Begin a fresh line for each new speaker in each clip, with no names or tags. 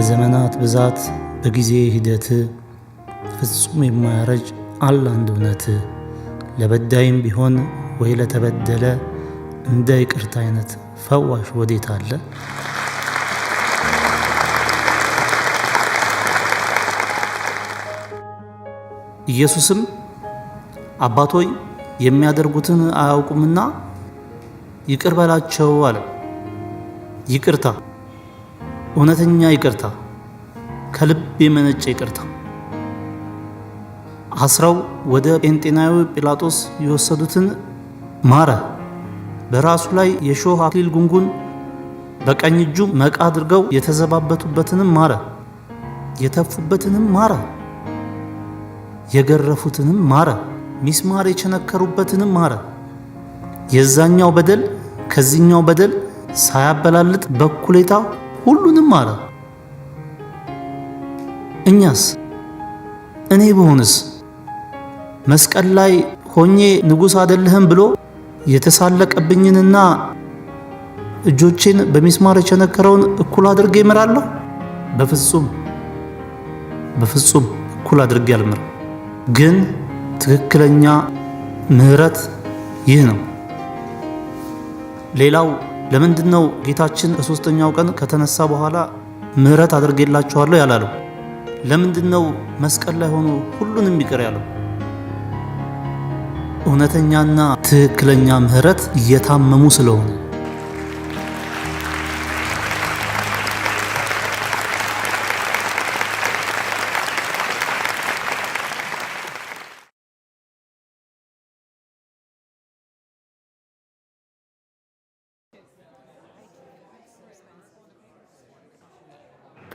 በዘመናት ብዛት በጊዜ ሂደት ፍጹም የማያረጅ አለ አንድ እውነት። ለበዳይም ቢሆን ወይ ለተበደለ እንደ ይቅርታ አይነት ፈዋሽ ወዴት አለ? ኢየሱስም አባቶይ የሚያደርጉትን አያውቁምና ይቅር በላቸው አለ። ይቅርታ፣ እውነተኛ ይቅርታ፣ ከልብ የመነጨ ይቅርታ። አስረው ወደ ጴንጤናዊ ጲላጦስ የወሰዱትን ማረ። በራሱ ላይ የሾህ አክሊል ጉንጉን በቀኝ እጁ መቃ አድርገው የተዘባበቱበትንም ማረ። የተፉበትንም ማረ። የገረፉትንም ማረ። ሚስማር የቸነከሩበትንም ማረ። የዛኛው በደል ከዚህኛው በደል ሳያበላልጥ በኩሌታ ሁሉንም ማረ። እኛስ እኔ ብሆንስ መስቀል ላይ ሆኜ ንጉሥ አይደለህም ብሎ የተሳለቀብኝንና እጆቼን በሚስማር የቸነከረውን እኩል አድርጌ እምራለሁ? በፍጹም በፍጹም እኩል አድርጌ አልምርም። ግን ትክክለኛ ምሕረት ይህ ነው። ሌላው ለምንድን ነው ጌታችን በሦስተኛው ቀን ከተነሳ በኋላ ምሕረት አድርጌላችኋለሁ ያላለው? ለምንድን ነው መስቀል ላይ ሆኖ ሁሉንም ይቅር ያለው? እውነተኛና ትክክለኛ ምሕረት እየታመሙ ስለሆነ።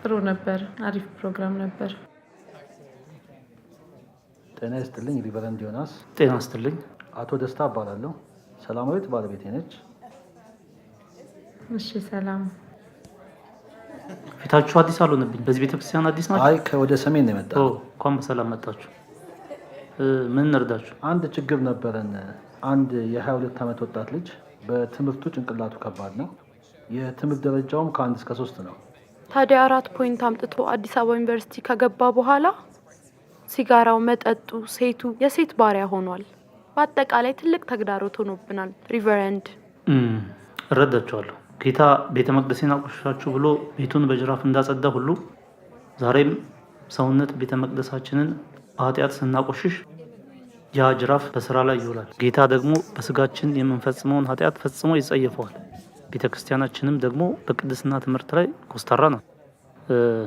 ጥሩ ነበር። አሪፍ ፕሮግራም ነበር።
ጤና ይስጥልኝ ሪቨረንድ ዮናስ።
ጤና ይስጥልኝ።
አቶ ደስታ እባላለሁ። ሰላማዊት ባለቤቴ ነች።
እሺ፣ ሰላም።
ፊታችሁ አዲስ አልሆነብኝ። በዚህ ቤተክርስቲያን አዲስ ናችሁ?
አይ፣ ከወደ ሰሜን ነው የመጣ።
ኦ፣ እንኳን በሰላም መጣችሁ። ምን እንርዳችሁ?
አንድ ችግር ነበረን። አንድ የ22 ዓመት ወጣት ልጅ በትምህርቱ ጭንቅላቱ ከባድ ነው። የትምህርት ደረጃውም ከ1 እስከ 3 ነው።
ታዲያ 4 point አምጥቶ አዲስ አበባ ዩኒቨርሲቲ ከገባ በኋላ ሲጋራው፣ መጠጡ፣ ሴቱ የሴት ባሪያ ሆኗል። በአጠቃላይ ትልቅ ተግዳሮት ሆኖብናል ሪቨረንድ።
እረዳችኋለሁ። ጌታ ቤተ መቅደሴን አቆሸሻችሁ ብሎ ቤቱን በጅራፍ እንዳጸዳ ሁሉ ዛሬም ሰውነት ቤተ መቅደሳችንን በኃጢአት ስናቆሽሽ ያ ጅራፍ በስራ ላይ ይውላል። ጌታ ደግሞ በስጋችን የምንፈጽመውን ኃጢአት ፈጽሞ ይጸየፈዋል። ቤተ ክርስቲያናችንም ደግሞ በቅድስና ትምህርት ላይ ኮስታራ ናት።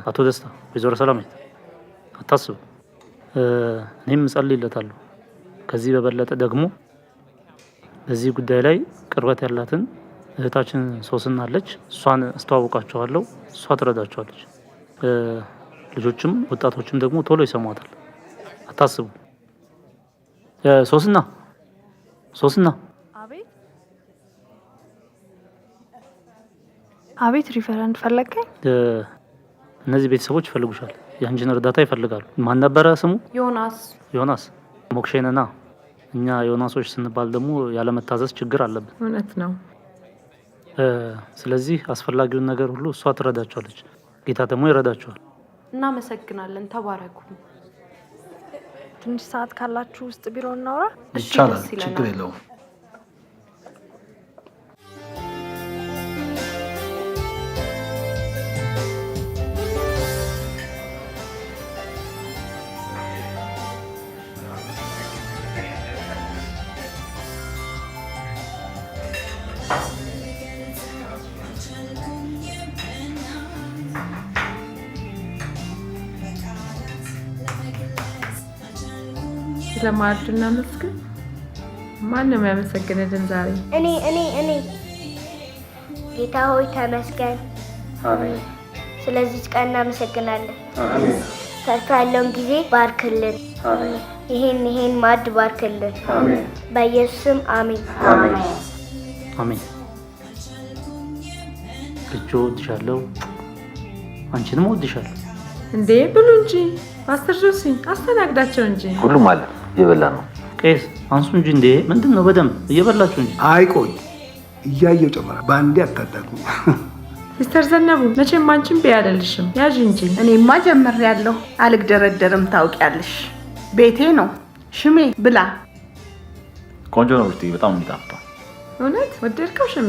አቶ ደስታ፣ ወይዘሮ ሰላማዊት አታስቡ፣ እኔም እጸልይለታለሁ። ከዚህ በበለጠ ደግሞ በዚህ ጉዳይ ላይ ቅርበት ያላትን እህታችን ሶስና አለች። እሷን አስተዋውቃቸዋለሁ። እሷ ትረዳቸዋለች። ልጆችም ወጣቶችም ደግሞ ቶሎ ይሰሟታል። አታስቡ። ሶስና፣ ሶስና።
አቤት አቤት፣ ሪቨረንድ ፈለገኝ?
እነዚህ ቤተሰቦች ይፈልጉሻል። የአንቺን እርዳታ ይፈልጋሉ። ማን ነበረ ስሙ?
ዮናስ።
ዮናስ። ሞክሼንና እኛ ዮናሶች ስንባል ደግሞ ያለመታዘዝ ችግር አለብን።
እውነት ነው።
ስለዚህ አስፈላጊውን ነገር ሁሉ እሷ ትረዳቸዋለች። ጌታ ደግሞ ይረዳቸዋል።
እናመሰግናለን። ተባረኩ።
ትንሽ ሰዓት ካላችሁ ውስጥ ቢሮ እናውራ።
እሺ፣
ይቻላል፣
ደስ ይለናል።
ችግር የለውም።
ስለ ማዕዱ እናመስግን። ማን ነው የሚያመሰግንልን ዛሬ?
እኔ፣ እኔ፣ እኔ። ጌታ ሆይ ተመስገን። ስለዚች ቀን እናመሰግናለን። ተርፎ ያለውን ጊዜ ባርክልን። ይሄን ማዕድ ባርክልን። በኢየሱስ ስም አሜን።
አሜን። ልጆ እወድሻለሁ፣ አንቺንም እወድሻለሁ።
እንዴ፣ ብሉ እንጂ ፓስተር ጆሲ፣ አስተናግዳቸው እንጂ።
ሁሉም አለ፣ እየበላ ነው።
ቄስ አንሱ እንጂ። እንዴ፣ ምንድን ነው? በደንብ እየበላችሁ እንጂ።
አይ ቆይ፣ እያየው ጨመራ። በአንዴ አታዳግሙ።
ሲስተር ዘነቡ መቼም አንቺን ብዬ አልልሽም፣ ያዥ እንጂ።
እኔማ ጀምሬያለሁ፣ አልግደረደርም። ታውቂያለሽ፣ ቤቴ ነው። ሽሜ ብላ።
ቆንጆ ነው ብርቱዬ፣ በጣም ነው የሚጣፍጠው።
እውነት ወደድከው ሽሜ?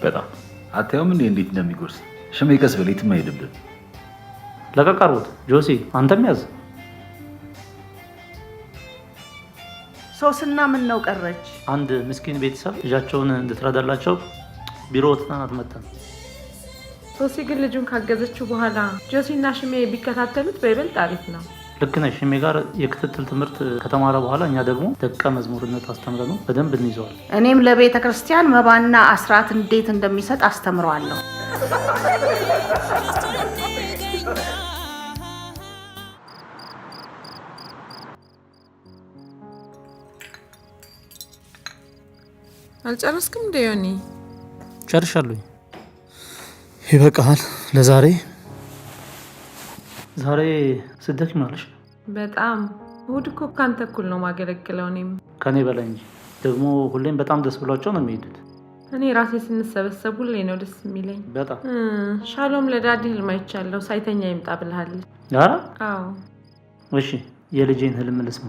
በጣም አታየውም እንዴ እንዴት እንደሚጎርስ? ሽሜ ቀስ በል፣ የትም አይሄድብህ።
ለቀቅ አድርጎት። ጆሲ አንተም ያዝ።
ሶስና ምን ነው ቀረች?
አንድ ምስኪን ቤተሰብ ልጃቸውን እንድትረዳላቸው ቢሮ ትተናት መጣን።
ሶሲ ግን ልጁን ካገዘችው በኋላ ጆሲና ሽሜ ቢከታተሉት በይበልጥ አሪፍ ነው።
ልክ ነሽ። ሽሜ ጋር የክትትል ትምህርት ከተማረ በኋላ እኛ ደግሞ ደቀ መዝሙርነት አስተምረነው በደንብ እንይዘዋል።
እኔም ለቤተ ክርስቲያን መባና አስራት እንዴት እንደሚሰጥ አስተምረዋለሁ።
አልጨረስክም እንደ ዮኒ?
ጨርሻለሁኝ። ይበቃሃል ለዛሬ። ዛሬ ስትደክሚዋለሽ።
በጣም እሑድ እኮ ካንተ እኩል ነው ማገለግለው። እኔም
ከኔ በላይ እንጂ። ደግሞ ሁሌም በጣም ደስ ብሏቸው ነው የሚሄዱት።
እኔ ራሴ ስንሰበሰብ ሁሌ ነው ደስ የሚለኝ።
በጣም
ሻሎም ለ daddy ህልም አይቻለሁ። ሳይተኛ ይምጣ ብልሃለች።
ኧረ
አዎ።
እሺ የልጄን ህልም ልስማ።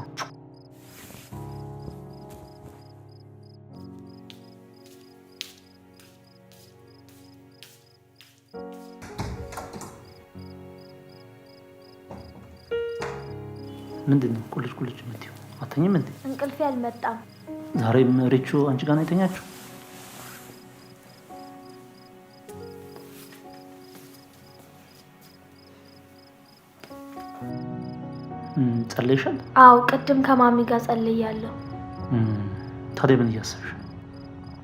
ምንድን ነው ቁልጭ ቁልጭ የምትይው? አተኝም እንዴ?
እንቅልፌ አልመጣም።
ዛሬም ሪቹ አንቺ ጋር ነው የተኛችው? ጸልይሻል?
አዎ፣ ቅድም ከማሚ ጋር ጸልያለሁ።
ታዲያ ምን እያሰብሽ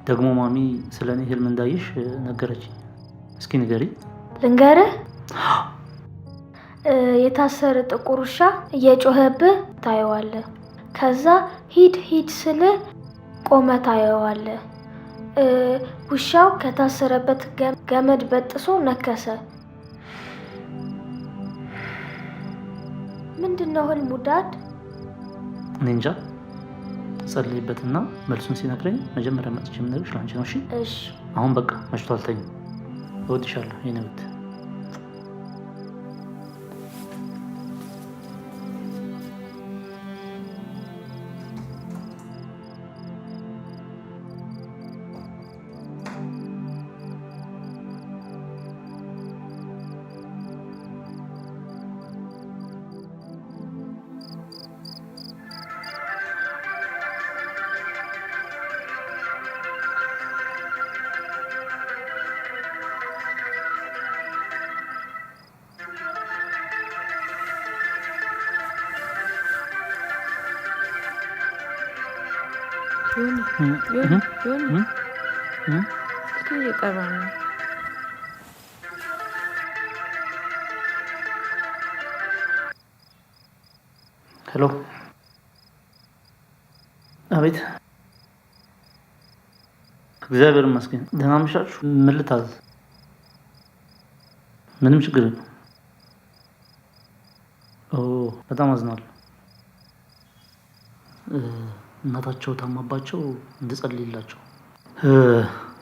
ደግሞ? ማሚ ስለ እኔ ህልም እንዳየሽ ነገረችኝ። እስኪ ንገሪኝ።
ልንገርህ? የታሰረ ጥቁር ውሻ እየጮኸብህ ታየዋለህ። ከዛ ሂድ ሂድ ስልህ ቆመ ታየዋለህ። ውሻው ከታሰረበት ገመድ በጥሶ ነከሰ። ምንድነው ህልሙ ዳድ?
እኔ እንጃ። ጸልይበትና መልሱን ሲነግረኝ መጀመሪያ መጥቼ የምነግርሽ ለአንቺ ነው። እሺ?
እሺ።
አሁን በቃ መሽቷል፣ ተኝ። እወድሻለሁ የኔ ውድ።
ዮኒ ዮኒ፣ ስልክ እየጠራ ነው።
Hello። አቤት። እግዚአብሔር ይመስገን ደህና አመሻችሁ። ምን ልታዘዝ? ምንም ችግር የለም። ኦ በጣም አዝናለሁ። እናታቸው ታማባቸው እንድጸልይላቸው።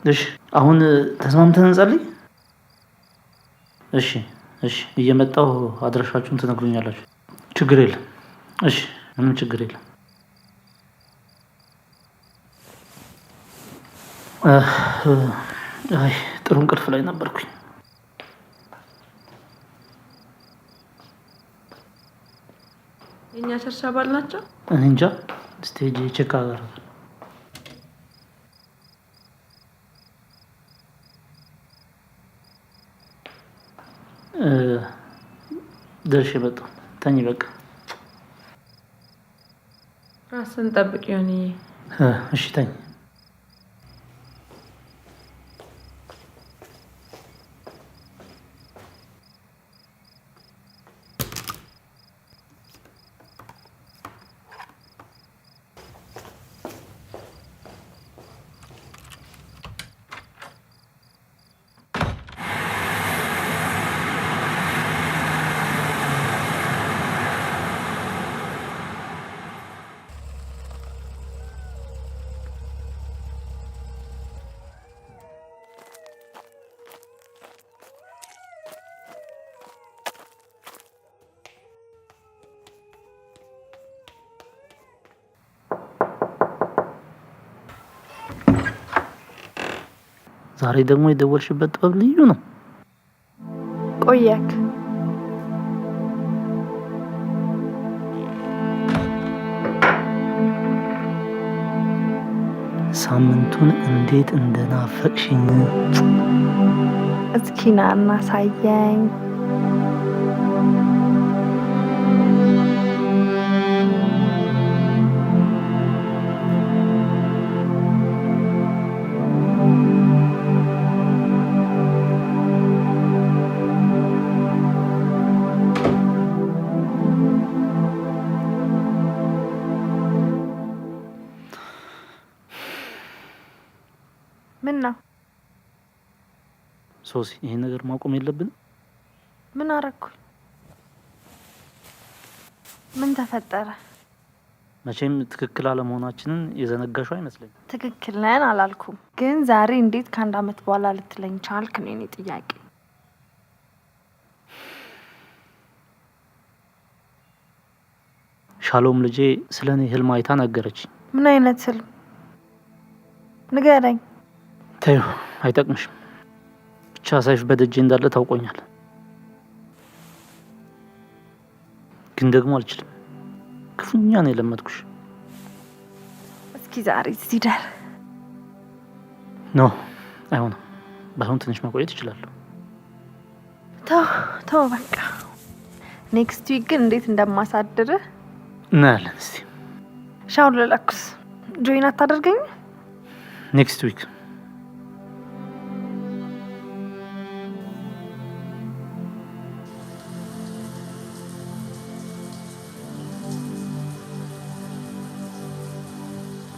እሺ አሁን ተስማምተን እንጸልይ። እሺ እሺ፣ እየመጣሁ አድራሻችሁን ትነግሩኛላችሁ። ችግር የለም። እሺ ምንም ችግር የለም። አይ ጥሩ እንቅልፍ ላይ ነበርኩኝ።
የእኛ church አባል ናቸው?
እኔ እንጃ። እስቲ ሄጄ check አደርጋለሁ። ደርሼ መጣሁ። ተኝ በቃ።
ራስን ጠብቅ ዮኒዬ።
እሺ ተኝ። ዛሬ ደግሞ የደወልሽበት ጥበብ ልዩ ነው።
ቆየክ።
ሳምንቱን እንዴት እንደናፈቅሽኝ።
እስኪ ና እናሳየኝ። ምን ነው
ሶሲ፣ ይሄን ነገር ማቆም የለብንም።
ምን አረኩኝ? ምን ተፈጠረ?
መቼም ትክክል አለመሆናችንን የዘነጋሽው አይመስለኝም።
ትክክል ነን አላልኩም፣ ግን ዛሬ እንዴት ከአንድ አመት በኋላ ልትለኝ ቻልክ ነው የኔ ጥያቄ።
ሻሎም ልጄ ስለ እኔ ህልም አይታ ነገረች።
ምን አይነት ህልም ንገረኝ።
ተይው፣ አይጠቅምሽም። ብቻ ሰይፍ በደጄ እንዳለ ታውቆኛል። ግን ደግሞ አልችልም። ክፉኛ ነው የለመድኩሽ።
እስኪ ዛሬ እዚህ ደር።
No አይሆንም። ባይሆን ትንሽ መቆየት እችላለሁ።
ተው ተው በቃ። Next week ግን እንዴት እንደማሳድርህ
እናያለን። እስቲ
ሻወር ልለኩስ። Join አታደርገኝ?
Next week።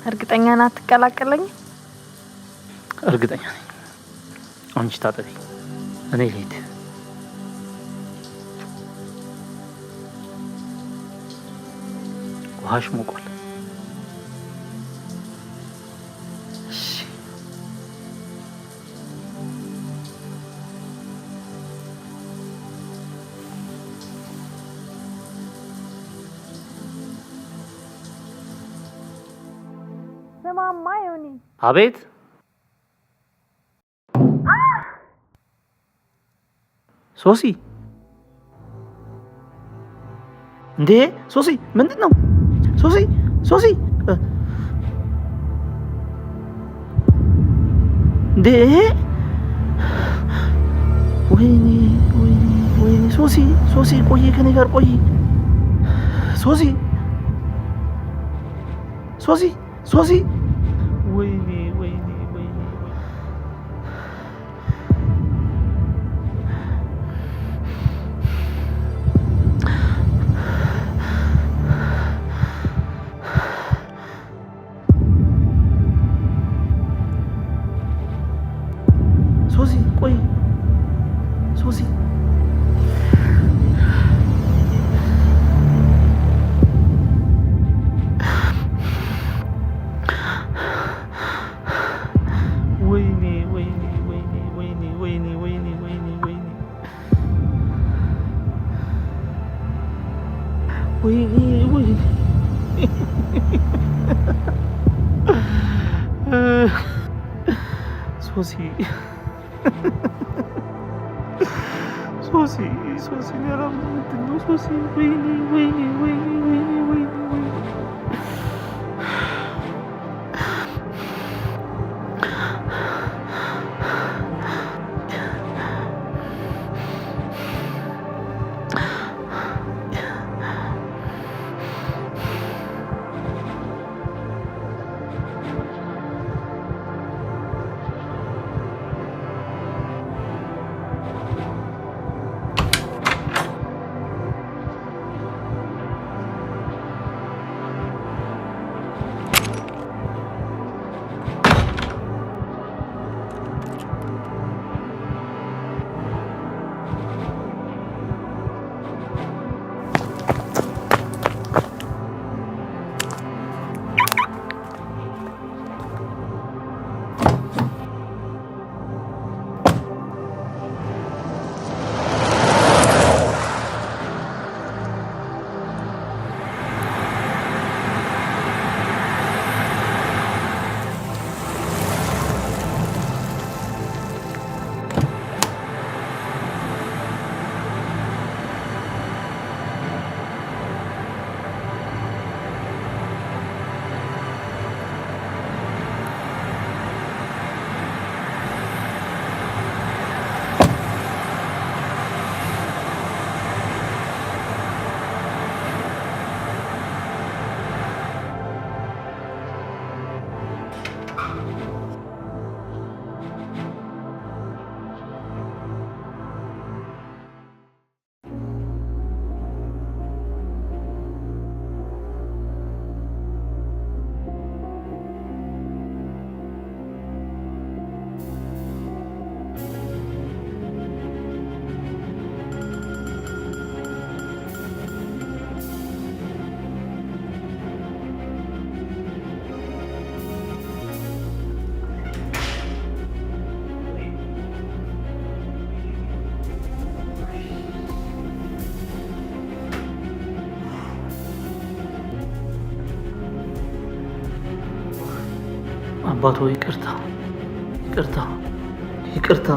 እርግጠኛ ነህ አትቀላቀለኝ?
እርግጠኛ ነኝ። አንቺ ታጠቢ፣ እኔ ልሂድ። ውሃሽ ሞቋል።
እሺ። ስማማ ዮኒ።
አቤት። ሶሲ፣ እንዴ ሶሲ፣ ምንድን ነው? ሶሲ ሶሲ፣ እንዴ ወይኔ ወይኔ ወይኔ! ሶሲ ሶሲ፣ ቆይ ከኔ ጋር ቆይ። ሶሲ ሶሲ ሶሲ፣ ወይኔ ወይኔ ወይኔ! ሶሲ ቆይ፣ ሶሲ፣ ወይኔ ወይኔ ወይኔ ወይኔ ወይኔ ወይኔ ወይኔ ወይኔ ወይኔ ወይኔ! ሶሲ ሶሲ ሶሲ፣ ምንድን ነው ሶሲ? ወይኔ ወይኔ ወይኔ ወይኔ ወይኔ ወይኔ! አባቶ ይቅርታ፣ ይቅርታ፣ ይቅርታ።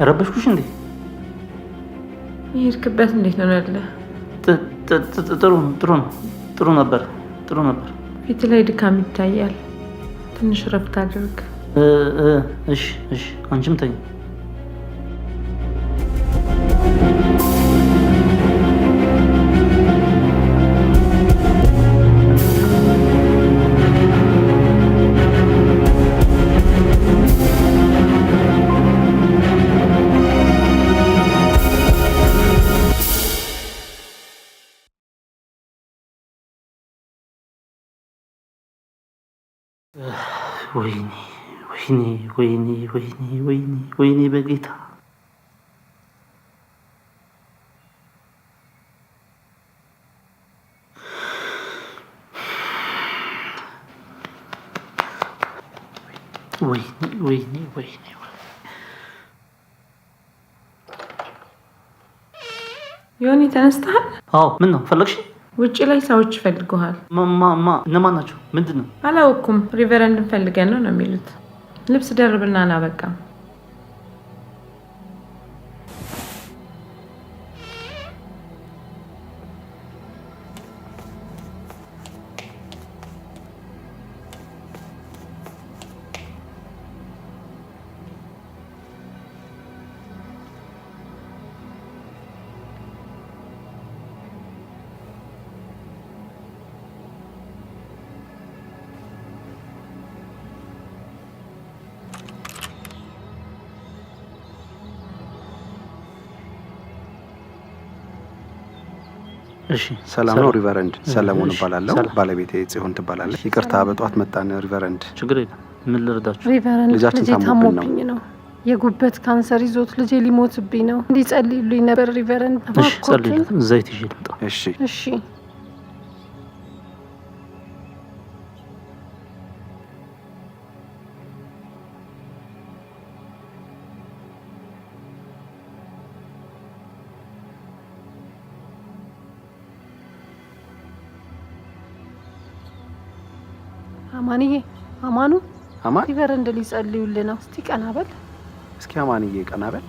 ረበሽኩሽ እንዴ?
የሄድክበት እንዴት ነው ያለ?
ጥሩ ጥሩ ነው። ጥሩ ነበር፣ ጥሩ ነበር።
ፊት ላይ ድካም ይታያል። ትንሽ ረፍት አድርግ።
እሺ፣ እሺ። አንቺም ተኝ። ወይኔ ወይኔ ወይኔ ወይኔ ወይኔ ወይኔ በጌታ። ወይኔ ወይኔ ወይኔ።
ዮኒ ተነስተሃል?
አዎ። ምን ነው ፈለግሽ?
ውጭ ላይ ሰዎች ይፈልጉሃል።
ማ እነማን ናቸው? ምንድን ነው?
አላወኩም። ሪቨረንድን ፈልገን ነው የሚሉት። ልብስ ደርብና ና በቃ።
እሺ።
ሰላም ነው ሪቨረንድ። ሰለሞን
እሺ፣
እባላለሁ።
ሰላም።
ባለቤቴ ጽዮን ትባላለች። ይቅርታ በጠዋት መጣን ሪቨረንድ።
ችግር የለም። ምን ልርዳችሁ?
ሪቨረንድ
ልጃችን
ልጄ
ታሞብን ነው።
ታሞብኝ ነው። የጉበት ካንሰር ይዞት ልጄ ሊሞትብኝ ነው። እንዲጸልዩልኝ ነበር ሪቨረንድ።
እሺ፣
እባክዎትን።
ጸልይለት። ዘይት ይዤ ልምጣ።
እሺ።
እሺ። አማንዬ፣ አማኑ።
አማን።
ሪቨረንድ ሊጸልዩልህ ነው። እስቲ ቀና በል።
እስኪ አማንዬ ቀና በል።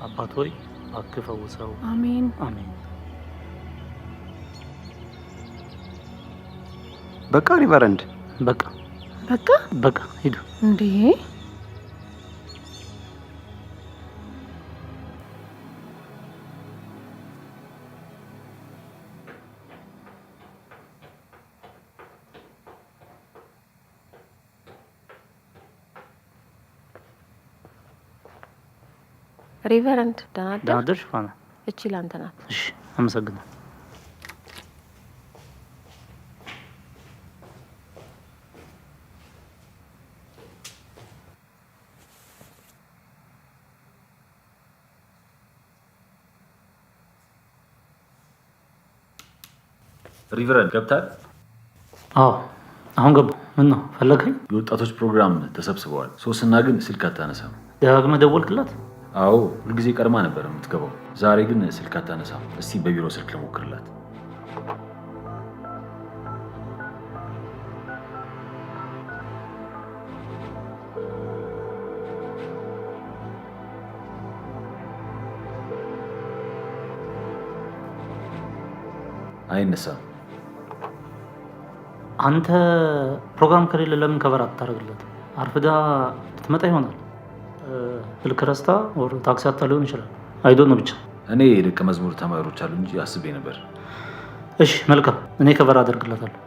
አባት ሆይ እባክህ ፈውሰው።
አሜን።
አሜን።
በቃ ሪቨረንድ።
በቃ።
በቃ።
በቃ ሂዱ።
እንዴ።
ሪቨረንድ ደህና አደርክ?
ደህና አደርሽ ፋና?
እቺ ላንተ ናት።
እሺ፣ አመሰግናለሁ።
ሪቨረንድ ገብታል?
አዎ፣ አሁን ገባሁ። ምን ነው ፈለገኝ?
የወጣቶች ፕሮግራም ተሰብስበዋል። ሶስና ግን ስልክ አታነሳም።
ደጋግመህ ደወልክላት?
አዎ፣ ሁልጊዜ ቀድማ ነበር የምትገባው። ዛሬ ግን ስልክ አታነሳም። እስቲ በቢሮ ስልክ ልሞክርላት። አይነሳም።
አንተ ፕሮግራም ከሌለ ለምን cover አታደርግለት? አርፍዳ ልትመጣ ይሆናል። ስልክ ረስታ or ታክሲ አጥታ ሊሆን ይችላል። I don't know ብቻ።
እኔ የደቀ መዝሙር ተማሪዎች አሉ እንጂ አስቤ ነበር።
እሺ መልካም፣ እኔ cover አደርግላታለሁ።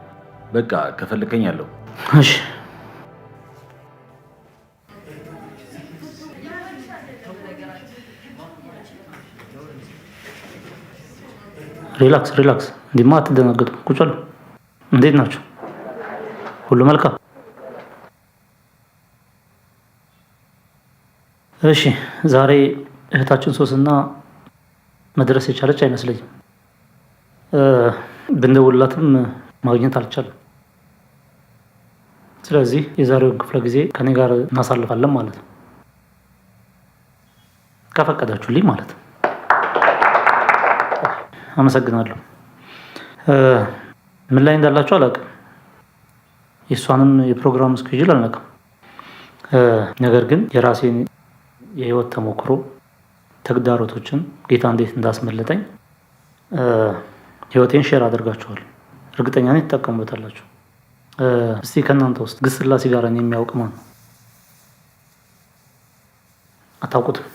በቃ ከፈለከኝ አለው።
እሺ። Relax relax፣ እንዲማ አትደናገጡ። ቁጭ በሉ። እንዴት ናቸው? ሁሉ መልካም? እሺ፣ ዛሬ እህታችን ሶስና መድረስ የቻለች አይመስለኝም። ብንደውልላትም ማግኘት አልቻለም። ስለዚህ የዛሬውን ክፍለ ጊዜ ከኔ ጋር እናሳልፋለን ማለት ነው፣ ከፈቀዳችሁልኝ ማለት ነው። አመሰግናለሁ። ምን ላይ እንዳላችሁ አላውቅም። የእሷንም የፕሮግራም schedule አልነካም። ነገር ግን የራሴን የህይወት ተሞክሮ ተግዳሮቶችን ጌታ እንዴት እንዳስመለጠኝ ህይወቴን share አደርጋችኋለሁ። እርግጠኛ ነኝ ትጠቀሙበታላችሁ። እስቲ ከእናንተ ውስጥ ግስላ ሲጋራን የሚያውቅ ማን ነው? አታውቁትም?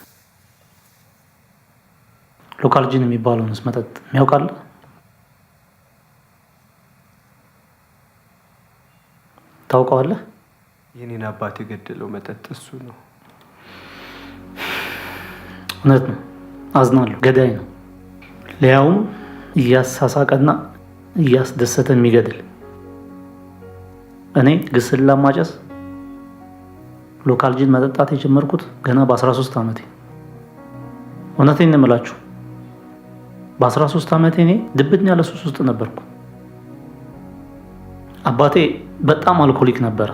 Local gin የሚባለውንስ መጠጥ የሚያውቅ አለ? ታውቀዋለህ?
የኔን አባት የገደለው መጠጥ እሱ ነው።
እውነት ነው። አዝናለሁ። ገዳይ ነው። ሊያውም እያሳሳቀና እያስደሰተ የሚገድል። እኔ ግስላ ማጨስ፣ local gin መጠጣት የጀመርኩት ገና በ13 ዓመቴ። እውነቴን ነው የምላችሁ፣ በ13 ዓመቴ እኔ ድብን ያለ ሱስ ውስጥ ነበርኩ። አባቴ በጣም alcoholic ነበረ።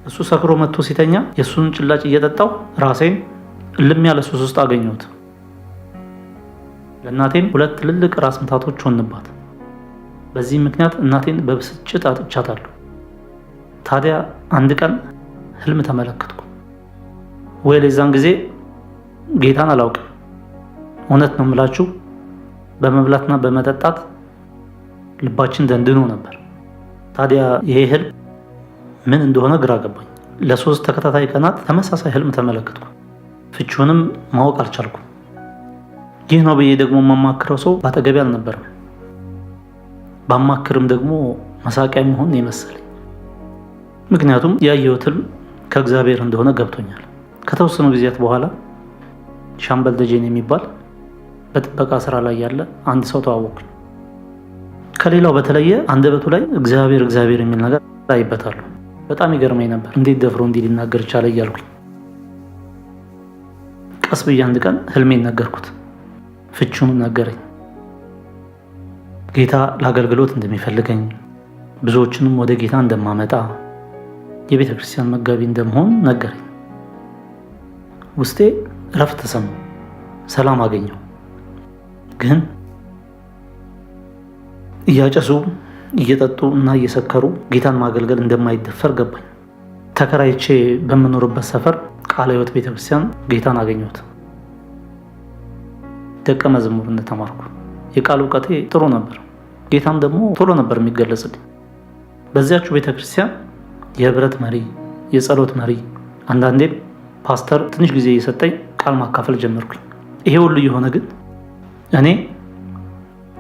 እሱ ሰክሮ መጥቶ ሲተኛ የእሱን ጭላጭ እየጠጣው ራሴን እልም ያለ ሱስ ውስጥ አገኘሁት። ለእናቴም ሁለት ትልልቅ ራስ ምታቶች ሆንባት። በዚህ ምክንያት እናቴን በብስጭት አጥቻታለሁ። ታዲያ አንድ ቀን ህልም ተመለከትኩ። ወይ ለዛን ጊዜ ጌታን አላውቅም። እውነት ነው የምላችሁ፣ በመብላትና በመጠጣት ልባችን ደንድኖ ነበር። ታዲያ ይሄ ህልም ምን እንደሆነ ግራ ገባኝ። ለ3 ተከታታይ ቀናት ተመሳሳይ ህልም ተመለከትኩ። ፍቺውንም ማወቅ አልቻልኩም። ይህ ነው ብዬ ደግሞ የማማክረው ሰው ባጠገቤ አልነበረም። ባማክርም ደግሞ መሳቂያ መሆን የመሰለኝ። ምክንያቱም ያየሁት ህልም ከእግዚአብሔር እንደሆነ ገብቶኛል። ከተወሰኑ ጊዜያት በኋላ ሻምበል ደጀን የሚባል በጥበቃ ስራ ላይ ያለ አንድ ሰው ተዋወቅኩኝ። ከሌላው በተለየ አንደበቱ ላይ እግዚአብሔር እግዚአብሔር የሚል ነገር አይበታለሁ። በጣም ይገርመኝ ነበር። እንዴት ደፍሮ እንዲህ ሊናገር ቻለ እያልኩኝ ቀስ ብዬ አንድ ቀን ህልሜን ነገርኩት። ፍቺውን ነገረኝ። ጌታ ለአገልግሎት እንደሚፈልገኝ፣ ብዙዎችንም ወደ ጌታ እንደማመጣ፣ የቤተ ክርስቲያን መጋቢ እንደመሆን ነገረኝ። ውስጤ እረፍት ተሰማው፣ ሰላም አገኘው። ግን እያጨሱ እየጠጡ እና እየሰከሩ ጌታን ማገልገል እንደማይደፈር ገባኝ። ተከራይቼ በምኖርበት ሰፈር ቃለ ሕይወት ቤተክርስቲያን ጌታን አገኘሁት። ደቀ መዝሙርነት ተማርኩ። የቃል እውቀቴ ጥሩ ነበር። ጌታም ደግሞ ቶሎ ነበር የሚገለጽልኝ። በዚያችው ቤተክርስቲያን የህብረት መሪ፣ የጸሎት መሪ፣ አንዳንዴም ፓስተር ትንሽ ጊዜ እየሰጠኝ ቃል ማካፈል ጀመርኩኝ። ይሄ ሁሉ የሆነ ግን እኔ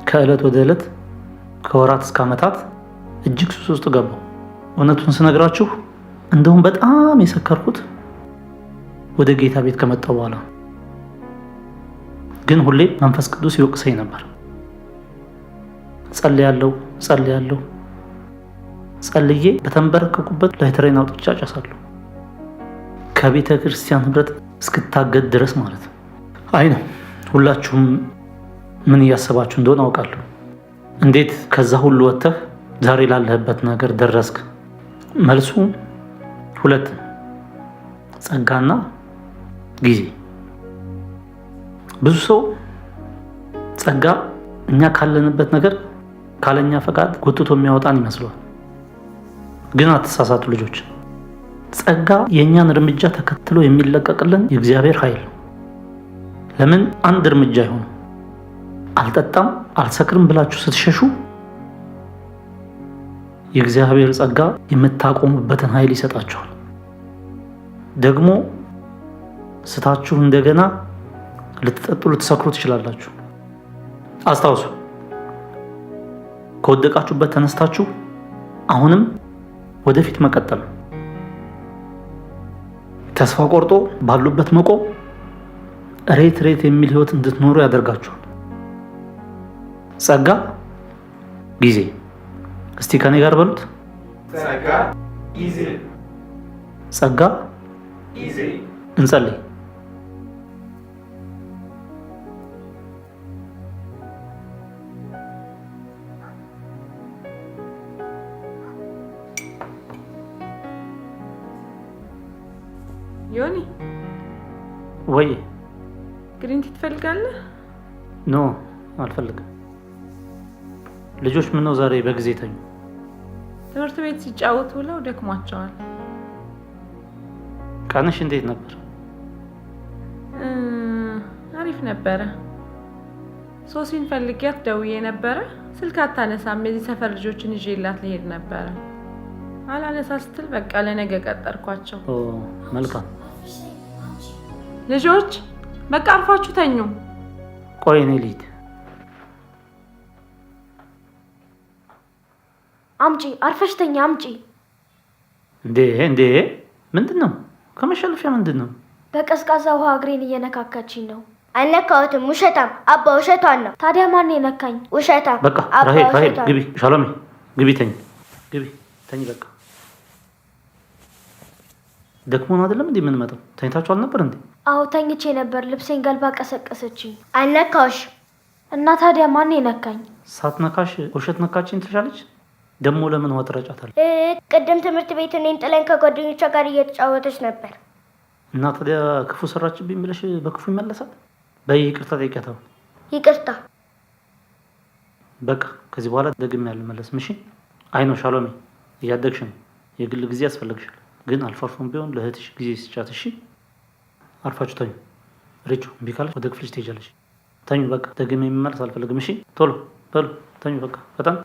ከዕለት ወደ ዕለት ከወራት እስከ ዓመታት እጅግ ሱስ ውስጥ ገባሁ። እውነቱን ስነግራችሁ እንደውም በጣም የሰከርኩት ወደ ጌታ ቤት ከመጣሁ በኋላ። ግን ሁሌ መንፈስ ቅዱስ ይወቅሰኝ ነበር። ጸልያለሁ ጸልያለሁ ጸልዬ በተንበረከኩበት ላይተሬን አውጥቼ አጨሳለሁ። ከቤተ ክርስቲያን ህብረት እስክታገድ ድረስ ማለት ነው። አይ ነው ሁላችሁም ምን እያሰባችሁ እንደሆነ አውቃለሁ። እንዴት ከዛ ሁሉ ወጥተህ ዛሬ ላለህበት ነገር ደረስክ? መልሱ ሁለት ነው፣ ጸጋና ጊዜ። ብዙ ሰው ጸጋ እኛ ካለንበት ነገር ካለኛ ፈቃድ ጎትቶ የሚያወጣን ይመስለዋል። ግን አትሳሳቱ ልጆች፣ ጸጋ የእኛን እርምጃ ተከትሎ የሚለቀቅልን የእግዚአብሔር ኃይል ነው። ለምን አንድ እርምጃ አይሆንም? አልጠጣም አልሰክርም ብላችሁ ስትሸሹ የእግዚአብሔር ጸጋ የምታቆሙበትን ኃይል ይሰጣችኋል። ደግሞ ስታችሁ እንደገና ልትጠጡ ልትሰክሩ ትችላላችሁ። አስታውሱ፣ ከወደቃችሁበት ተነስታችሁ አሁንም ወደፊት መቀጠል ነው። ተስፋ ቆርጦ ባሉበት መቆም ሬት ሬት የሚል ህይወት እንድትኖሩ ያደርጋችኋል። ጸጋ፣ ጊዜ። እስቲ ከኔ ጋር በሉት።
ጸጋ፣ ጊዜ።
ጸጋ፣
ጊዜ።
እንጸልይ።
ዮኒ፣
ወይ።
Green tea ትፈልጋለህ?
No፣ አልፈልግም። ልጆች ምነው ዛሬ በጊዜ ተኙ?
ትምህርት ቤት ሲጫወቱ ውለው ደክሟቸዋል።
ቀንሽ እንዴት ነበር?
አሪፍ ነበረ። ሶሲን ፈልጊያት ደውዬ ነበረ። ስልክ አታነሳም። የዚህ ሰፈር ልጆችን ይዤላት ልሄድ ነበረ። አላነሳ ስትል በቃ ለነገ ቀጠርኳቸው።
ኦ፣ መልካም።
ልጆች በቃ አርፋችሁ ተኙ።
ቆይ እኔ ልሂድ።
አምጪ፣ አርፈሽ ተኛ፣ አምጪ።
እንዴ እንዴ፣ ምንድን ነው ከመሸለፊያ ምንድን ነው?
በቀዝቃዛ ውሃ እግሬን እየነካካችኝ ነው።
አልነካሁትም። ውሸታም አባ፣ ውሸቷን ነው።
ታዲያ ማን የነካኝ?
ውሸታም
በቃ
አባ፣
ራሄል ራሄል፣
ውሸቷን
ግቢ። ሻሎሜ ግቢ፣ ተኝ፣ ግቢ ተኝ። በቃ ደክሞን አይደለም እንዴ የምንመጣው? ተኝታችሁ አልነበር እንዴ?
አዎ ተኝቼ ነበር። ልብሴን ገልባ ቀሰቀሰችኝ።
አልነካሁሽ።
እና ታዲያ ማን የነካኝ?
ሳትነካሽ ውሸት ነካችኝ ትልሻለች። ደግሞ ለምን ውሃ ትረጫታለች?
ቅድም ትምህርት ቤት እኔን ጥለን ከጓደኞቿ ጋር እየተጫወተች ነበር።
እና ታዲያ ክፉ ሰራችብኝ ብለሽ በክፉ ይመለሳል? በይ ይቅርታ ጠይቂያት አሁን።
ይቅርታ።
በቃ ከዚህ በኋላ ደግሜ አልመለስም። እሺ? አይ ነው ሻሎሜ፣ እያደግሽ ነው። የግል ጊዜ ያስፈልግሻል። ግን አልፎ አልፎም ቢሆን ለእህትሽ ጊዜ ስጫት። እሺ? አርፋችሁ ተኙ። ሪቹ እምቢ ካለች ወደ ክፍልሽ ትሄጃለሽ። ተኙ በቃ። ደግሜ የሚመለስ አልፈልግም። እሺ? ቶሎ በሉ ተኙ በቃ። በጣም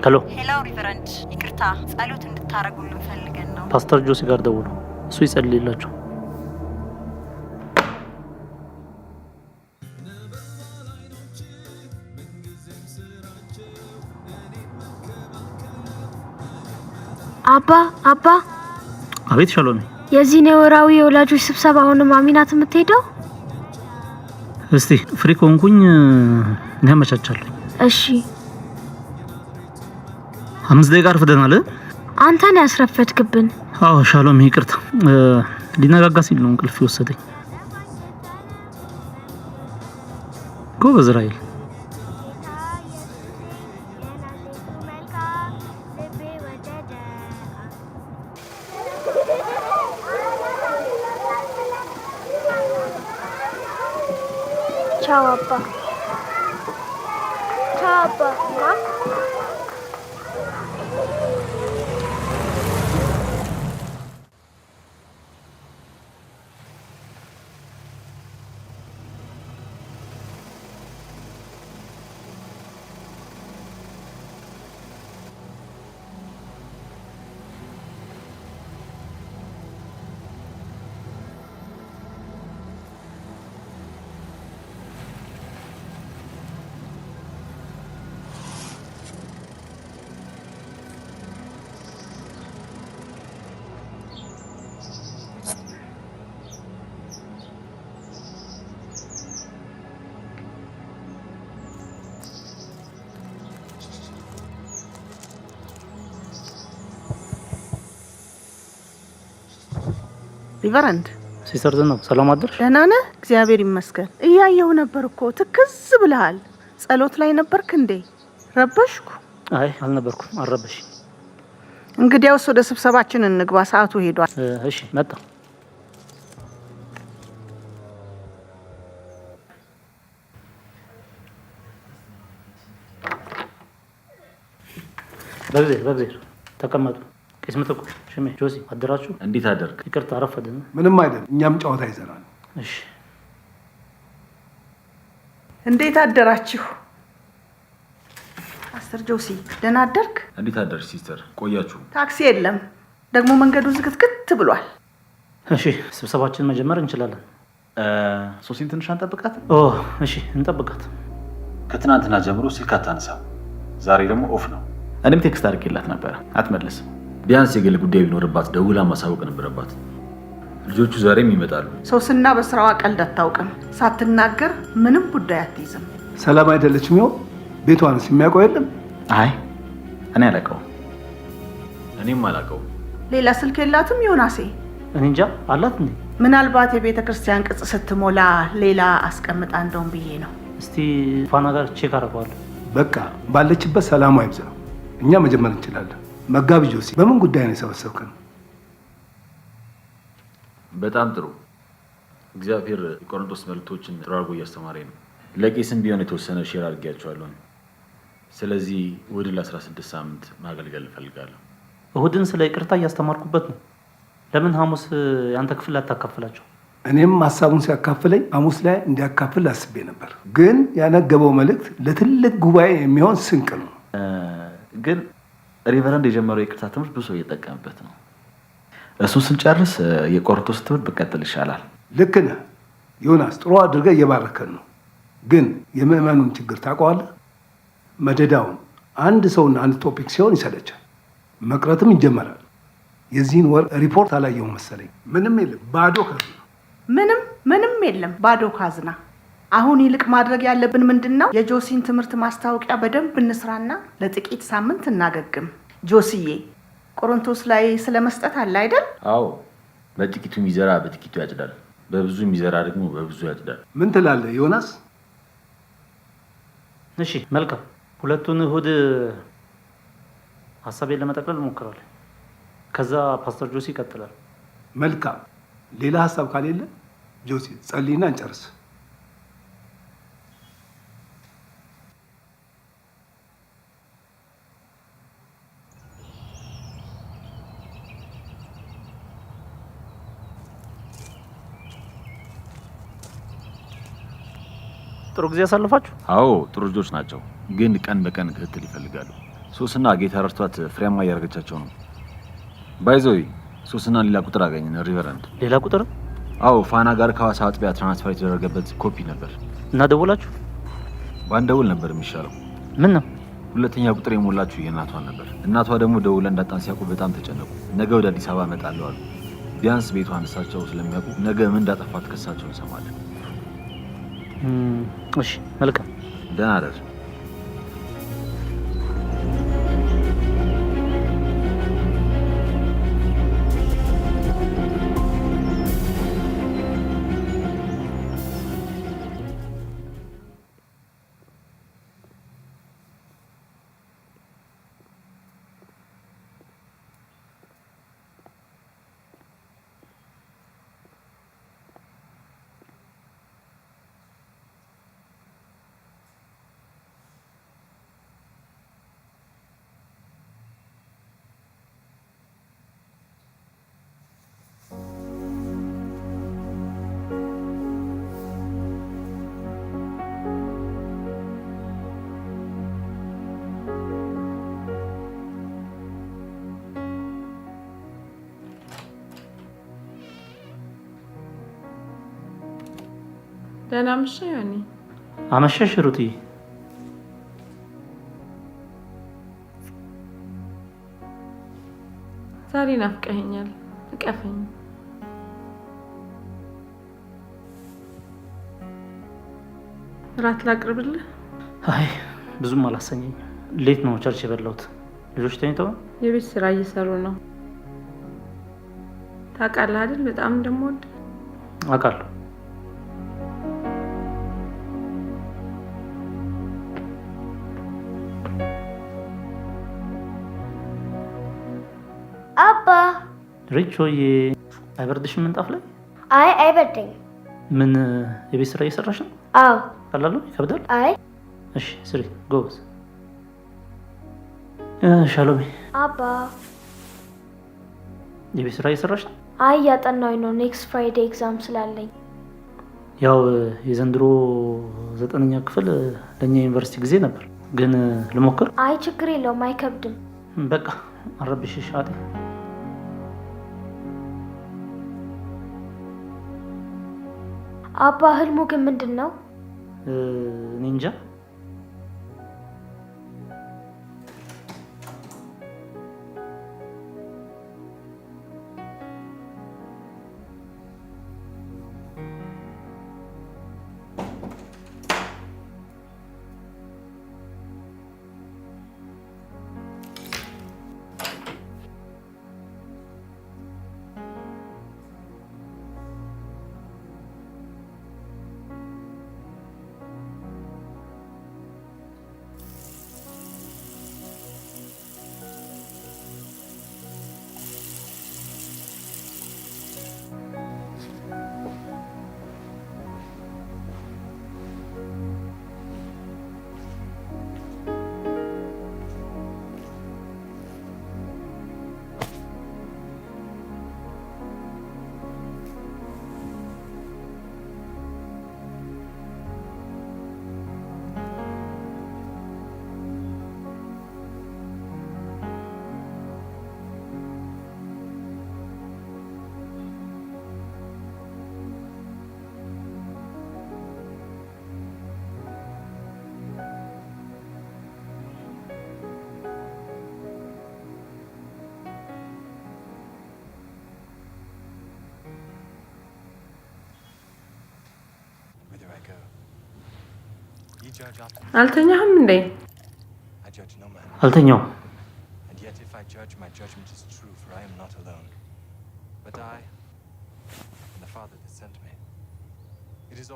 Hello።
Hello Reverend፣ ይቅርታ ጸሎት እንድታረጉልን ፈልገን ነው።
ፓስተር ጆሲ ጋር ደውሉ፣ እሱ ይጸልይላቸው።
አባ አባ።
አቤት ሻሎሜ።
የዚህን የወራዊ የወላጆች ስብሰባ አሁንም ማሚ ናት የምትሄደው?
እስቲ free ከሆንኩኝ እኔ አመቻቻለሁ።
እሺ።
5 ደቂቃ አርፍደናል።
አንተን ያስረፈድክብን።
አዎ ሻሎም፣ ይቅርታ። ሊነጋጋ ሲል ነው እንቅልፍ የወሰደኝ። ጎበዝ ራሔል።
ቻው አባ። ቻው አባ። ማ
ሪቨረንድ
ሲስተር ዝናብ ሰላም አደርሽ?
ደህና ነህ? እግዚአብሔር ይመስገን። እያየሁ ነበር እኮ፣ ትክዝ ብለሃል። ጸሎት ላይ ነበርክ እንዴ? ረበሽኩ?
አይ አልነበርኩም፣ አልረበሽ።
እንግዲያውስ ወደ ስብሰባችን እንግባ፣ ሰዓቱ ሄዷል።
እሺ መጣ። በእግዜር በእግዜር ተቀመጡ። ቄስ ምትኩ፣ ሽሜ፣ ጆሲ አደራችሁ?
እንዴት አደርክ?
ይቅርታ አረፈድን።
ምንም አይደል፣ እኛም ጨዋታ ይዘናል።
እሺ።
እንዴት አደራችሁ? ፓስተር ጆሲ ደህና አደርክ?
እንዴት አደርሽ ሲስተር? ቆያችሁ?
ታክሲ የለም ደግሞ፣ መንገዱ ዝግትግት ብሏል።
እሺ፣ ስብሰባችን መጀመር እንችላለን።
ሶሲን ትንሽ አንጠብቃት?
ኦ እሺ፣ እንጠብቃት።
ከትናንትና ጀምሮ ስልክ አታነሳም። ዛሬ ደግሞ off ነው።
እኔም text አድርጌላት ነበረ፣ አትመልስም።
ቢያንስ የግል ጉዳይ ቢኖርባት ደውላ ማሳወቅ ነበረባት። ልጆቹ ዛሬም ይመጣሉ።
ሶስና በስራዋ ቀልድ አታውቅም። ሳትናገር ምንም ጉዳይ አትይዝም።
ሰላም አይደለችም ይሆን? ቤቷንስ የሚያውቀው የለም?
አይ እኔ አላውቀውም።
እኔም አላውቀውም።
ሌላ ስልክ የላትም ዮናሴ?
እኔ እንጃ፣ አላት እንዴ?
ምናልባት የቤተ ክርስቲያን ቅጽ ስትሞላ ሌላ አስቀምጣ እንደውም ብዬ ነው።
እስቲ ፋና ጋር check አደርገዋለሁ።
በቃ ባለችበት ሰላሟ ይብዛ። እኛ መጀመር እንችላለን። መጋቢ ጆሲ፣ በምን ጉዳይ ነው የሰበሰብከን?
በጣም ጥሩ። እግዚአብሔር የቆሮንቶስ መልእክቶችን ጥሩ አድርጎ እያስተማረኝ ነው። ለቄስም ቢሆን የተወሰነ share አድርጌያቸዋለሁ። ስለዚህ እሑድን ለ16 ሳምንት ማገልገል እፈልጋለሁ።
እሁድን ስለ ይቅርታ እያስተማርኩበት ነው። ለምን ሐሙስ የአንተ ክፍል አታካፍላቸው?
እኔም ሀሳቡን ሲያካፍለኝ ሐሙስ ላይ እንዲያካፍል አስቤ ነበር። ግን ያነገበው መልእክት ለትልቅ ጉባኤ የሚሆን ስንቅ ነው።
ግን ሪቨረንድ የጀመረው የይቅርታ ትምህርት ብዙ ሰው እየጠቀምበት ነው። እሱን ስንጨርስ የቆሮንቶስ ትምህርት ብቀጥል ይሻላል።
ልክ ነህ ዮናስ፣ ጥሩ አድርገህ እየባረከን ነው። ግን የምዕመኑን ችግር ታውቀዋለህ። መደዳውን አንድ ሰውና አንድ topic ሲሆን ይሰለቻል፣ መቅረትም ይጀመራል። የዚህን ወር ሪፖርት አላየሁም መሰለኝ። ምንም የለም፣ ባዶ ካዝና።
ምንም ምንም የለም፣ ባዶ ካዝና። አሁን ይልቅ ማድረግ ያለብን ምንድን ነው? የጆሲን ትምህርት ማስታወቂያ በደንብ እንስራና ለጥቂት ሳምንት እናገግም። ጆሲዬ፣ ቆሮንቶስ ላይ ስለ መስጠት አለ አይደል?
አዎ፣ በጥቂቱ የሚዘራ በጥቂቱ ያጭዳል፣ በብዙ የሚዘራ ደግሞ በብዙ ያጭዳል።
ምን ትላለህ ዮናስ?
እሺ መልካም። ሁለቱን እሁድ ሀሳቤን ለመጠቅለል እሞክራለሁ። ከዛ ፓስተር ጆሲ ይቀጥላል።
መልካም። ሌላ ሀሳብ ካሌለ ጆሲ ጸልይና እንጨርስ።
ጥሩ ጊዜ ያሳልፋችሁ?
አዎ፣ ጥሩ ልጆች ናቸው፣ ግን ቀን በቀን ክትትል ይፈልጋሉ። ሶስና ጌታ ረድቷት ፍሬያማ እያደረገቻቸው ነው። By the way፣ ሶስና ሌላ ቁጥር አገኘን ሪቨረንድ።
ሌላ ቁጥር?
አዎ፣ ፋና ጋር ከሐዋሳ አጥቢያ transfer የተደረገበት ኮፒ ነበር።
እና ደወላችሁ?
ባንደውል ነበር የሚሻለው።
ምን ነው?
ሁለተኛ ቁጥር የሞላችሁ የእናቷን ነበር። እናቷ ደግሞ ደውለ እንዳጣን ሲያውቁ በጣም ተጨነቁ። ነገ ወደ አዲስ አበባ እመጣለሁ አሉ። ቢያንስ ቤቷን እሳቸው ስለሚያውቁ ነገ ምን እንዳጠፋት ከሳቸው እንሰማለን።
እሺ መልካም፣
ደህና እደር።
ደህና አመሸህ ዮኒ።
አመሸሽ ሩትዬ።
ዛሬ ናፍቀኸኛል፣ እቀፈኝ። እራት ላቅርብልህ?
አይ ብዙም አላሰኘኝም። late ነው church የበላሁት። ልጆች ተኝተው
የቤት ስራ እየሰሩ ነው። ታውቃለህ አይደል በጣም እንደምወድ?
አውቃለሁ።
አባ
ሪቾዬ፣ አይበርድሽም ምንጣፍ ላይ?
አይ አይበርደኝም።
ምን የቤት ስራ እየሰራሽ ነው?
አዎ።
ቀላል ነው? ይከብዳል?
አይ።
እሺ ስሪ፣ ጎበዝ። ሻሎሜ።
አባ
የቤት ስራ እየሰራሽ ነው?
አይ እያጠናሁኝ ነው። Next Friday exam ስላለኝ።
ያው የዘንድሮ 9ኛ ክፍል ለእኛ ዩኒቨርሲቲ ጊዜ ነበር፣ ግን ልሞክር።
አይ ችግር የለውም አይከብድም።
በቃ አረብሽሽ አጤ።
አባ ህልሙ ግን ምንድን ነው?
እኔ እንጃ።
አልተኛህም እንዴ?
አልተኛውም።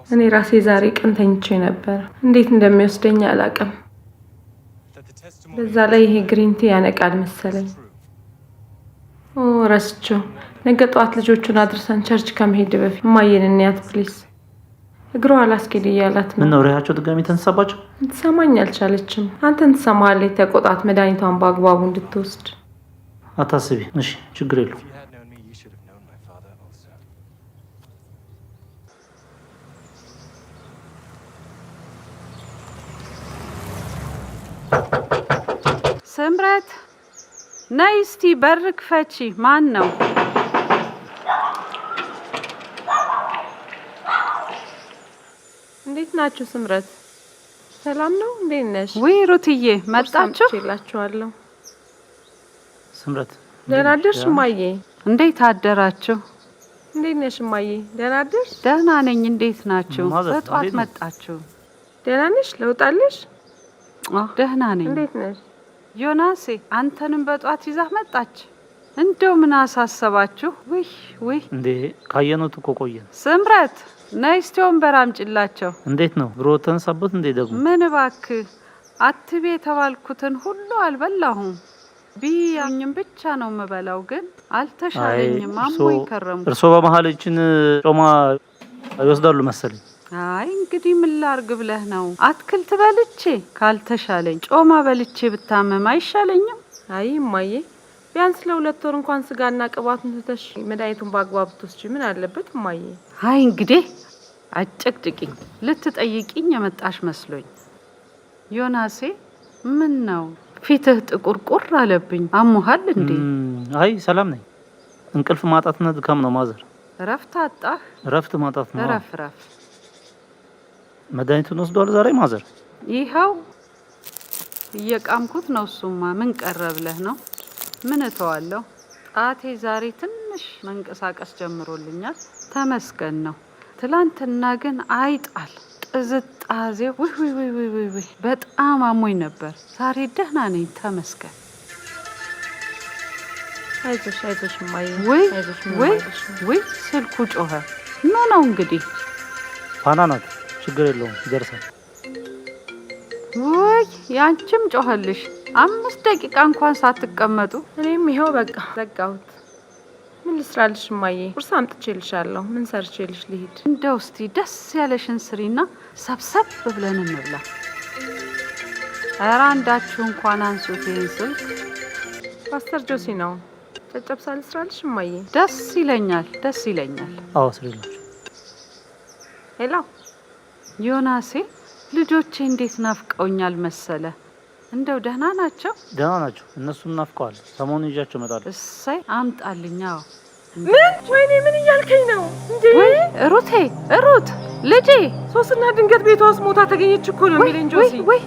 እኔ ራሴ ዛሬ ቀን ተኝቼ ነበር። እንዴት እንደሚወስደኝ አላውቅም። በዛ ላይ ይሄ green tea ያነቃል መሰለኝ። ረስቼው። ነገ ጠዋት ልጆቹን አድርሰን church ከመሄድ በፊት እማዬን እንያት please። እግሯ አላስኬድ እያላት ነው።
ምነው ሪሃቸው ድጋሚ ተነሳባቸው?
ልትሰማኝ አልቻለችም። አንተን ትሰማለች። ተቆጣት፣ መድኃኒቷን በአግባቡ እንድትወስድ።
አታስቢ እሺ፣ ችግር የለውም።
ስምረት ነይ እስቲ በር ክፈቺ። ማን ነው?
እንዴት ናችሁ ስምረት? ሰላም ነው? እንዴት ነሽ?
ውይ ሩትዬ መጣችሁ?
እላችኋለሁ።
ስምረት
ደህና አደርሽ እማዬ?
እንዴት አደራችሁ?
እንዴት ነሽ እማዬ? ደህና አደርሽ?
ደህና ነኝ። እንዴት ናችሁ? በጧት መጣችሁ።
ደህና ነሽ? ለውጣለሽ?
ደህና ነኝ።
እንዴት ነሽ?
ዮናሴ አንተንም በጧት ይዛህ መጣች። እንደው ምን አሳሰባችሁ? ውይ ውይ!
እንዴ ካየነው እኮ ቆየን።
ስምረት ነይ እስቲ ወንበር አምጪላቸው።
እንዴት ነው ብሮ ተነሳበት እንዴ ደግሞ?
ምን እባክህ አትቤ የተባልኩትን ሁሉ አልበላሁም። ቢያኝም ብቻ ነው የምበላው፣ ግን አልተሻለኝም። አሞኝ ከረምኩ።
እርሶ በመሀል እችን ጮማ ይወስዳሉ መሰለኝ።
አይ እንግዲህ ምን ላርግ ብለህ ነው? አትክልት በልቼ ካልተሻለኝ ጮማ በልቼ ብታመም አይሻለኝም?
አይ እማዬ ቢያንስ ለ2 ወር እንኳን ስጋና ቅባቱን ትተሽ መድኃኒቱን በአግባቡ ብትወስጂ ምን አለበት እማዬ?
አይ እንግዲህ አጨቅጭቂኝ፣ ልትጠይቂኝ የመጣሽ መስሎኝ። ዮናሴ ምን ነው ፊትህ ጥቁር ቁር አለብኝ። አሞሃል እንዴ?
አይ ሰላም ነኝ። እንቅልፍ ማጣትና ድካም ነው mother።
እረፍት አጣህ?
እረፍት ማጣት ነው።
እረፍ እረፍ።
መድኃኒቱን ወስዷል ዛሬ mother?
ይኸው እየቃምኩት ነው። እሱማ ምን ቀረ ብለህ ነው? ምን እተዋለሁ። ጣቴ ዛሬ ትንሽ መንቀሳቀስ ጀምሮልኛል፣ ተመስገን ነው። ትላንትና ግን አይጣል ጥዝጣዜ ውይ ውይ ውይ ውይ ውይ በጣም አሞኝ ነበር። ዛሬ ደህና ነኝ ተመስገን።
አይዞሽ አይዞሽ እማዬ፣
ውይ
አይዞሽ፣ ምንም
ውይ
አይልሽም።
ውይ፣ ስልኩ ጮኸ። ምን ነው እንግዲህ?
ፋና ናት። ችግር የለውም፣ ይደርሳል።
ውይ፣ ያንቺም ጮኸልሽ። 5 ደቂቃ እንኳን ሳትቀመጡ።
እኔም ይኸው በቃ ዘጋሁት። ምን ልስራልሽ እማዬ? ቁርስ አምጥቼልሻለሁ። ምን ሰርቼልሽ ልሂድ?
እንደው እስቲ ደስ ያለሽን ስሪና ሰብሰብ ብለን እንብላ። ኧረ አንዳችሁ እንኳን አንሱት ይህን ስልክ።
ፓስተር ጆሲ ነው። ጨጨብሳ ልስራልሽ እማዬ?
ደስ ይለኛል፣ ደስ ይለኛል።
አዎ፣ ስሪላቸው።
Hello።
ዮናሴ፣ ልጆቼ እንዴት ናፍቀውኛል መሰለ። እንደው ደህና ናቸው?
ደህና ናቸው። እነሱም ናፍቀዋል። ሰሞኑን ይዣቸው እመጣለሁ።
እሰይ፣ አምጣልኝ። አዎ።
ምን? ወይኔ፣ ምን እያልከኝ ነው እንዴ?
ወይ ሩቴ፣ ሩት ልጄ፣
ሶስና ድንገት ቤቷ ውስጥ ሞታ ተገኘች እኮ ነው የሚለኝ ጆሲ።
ወይ፣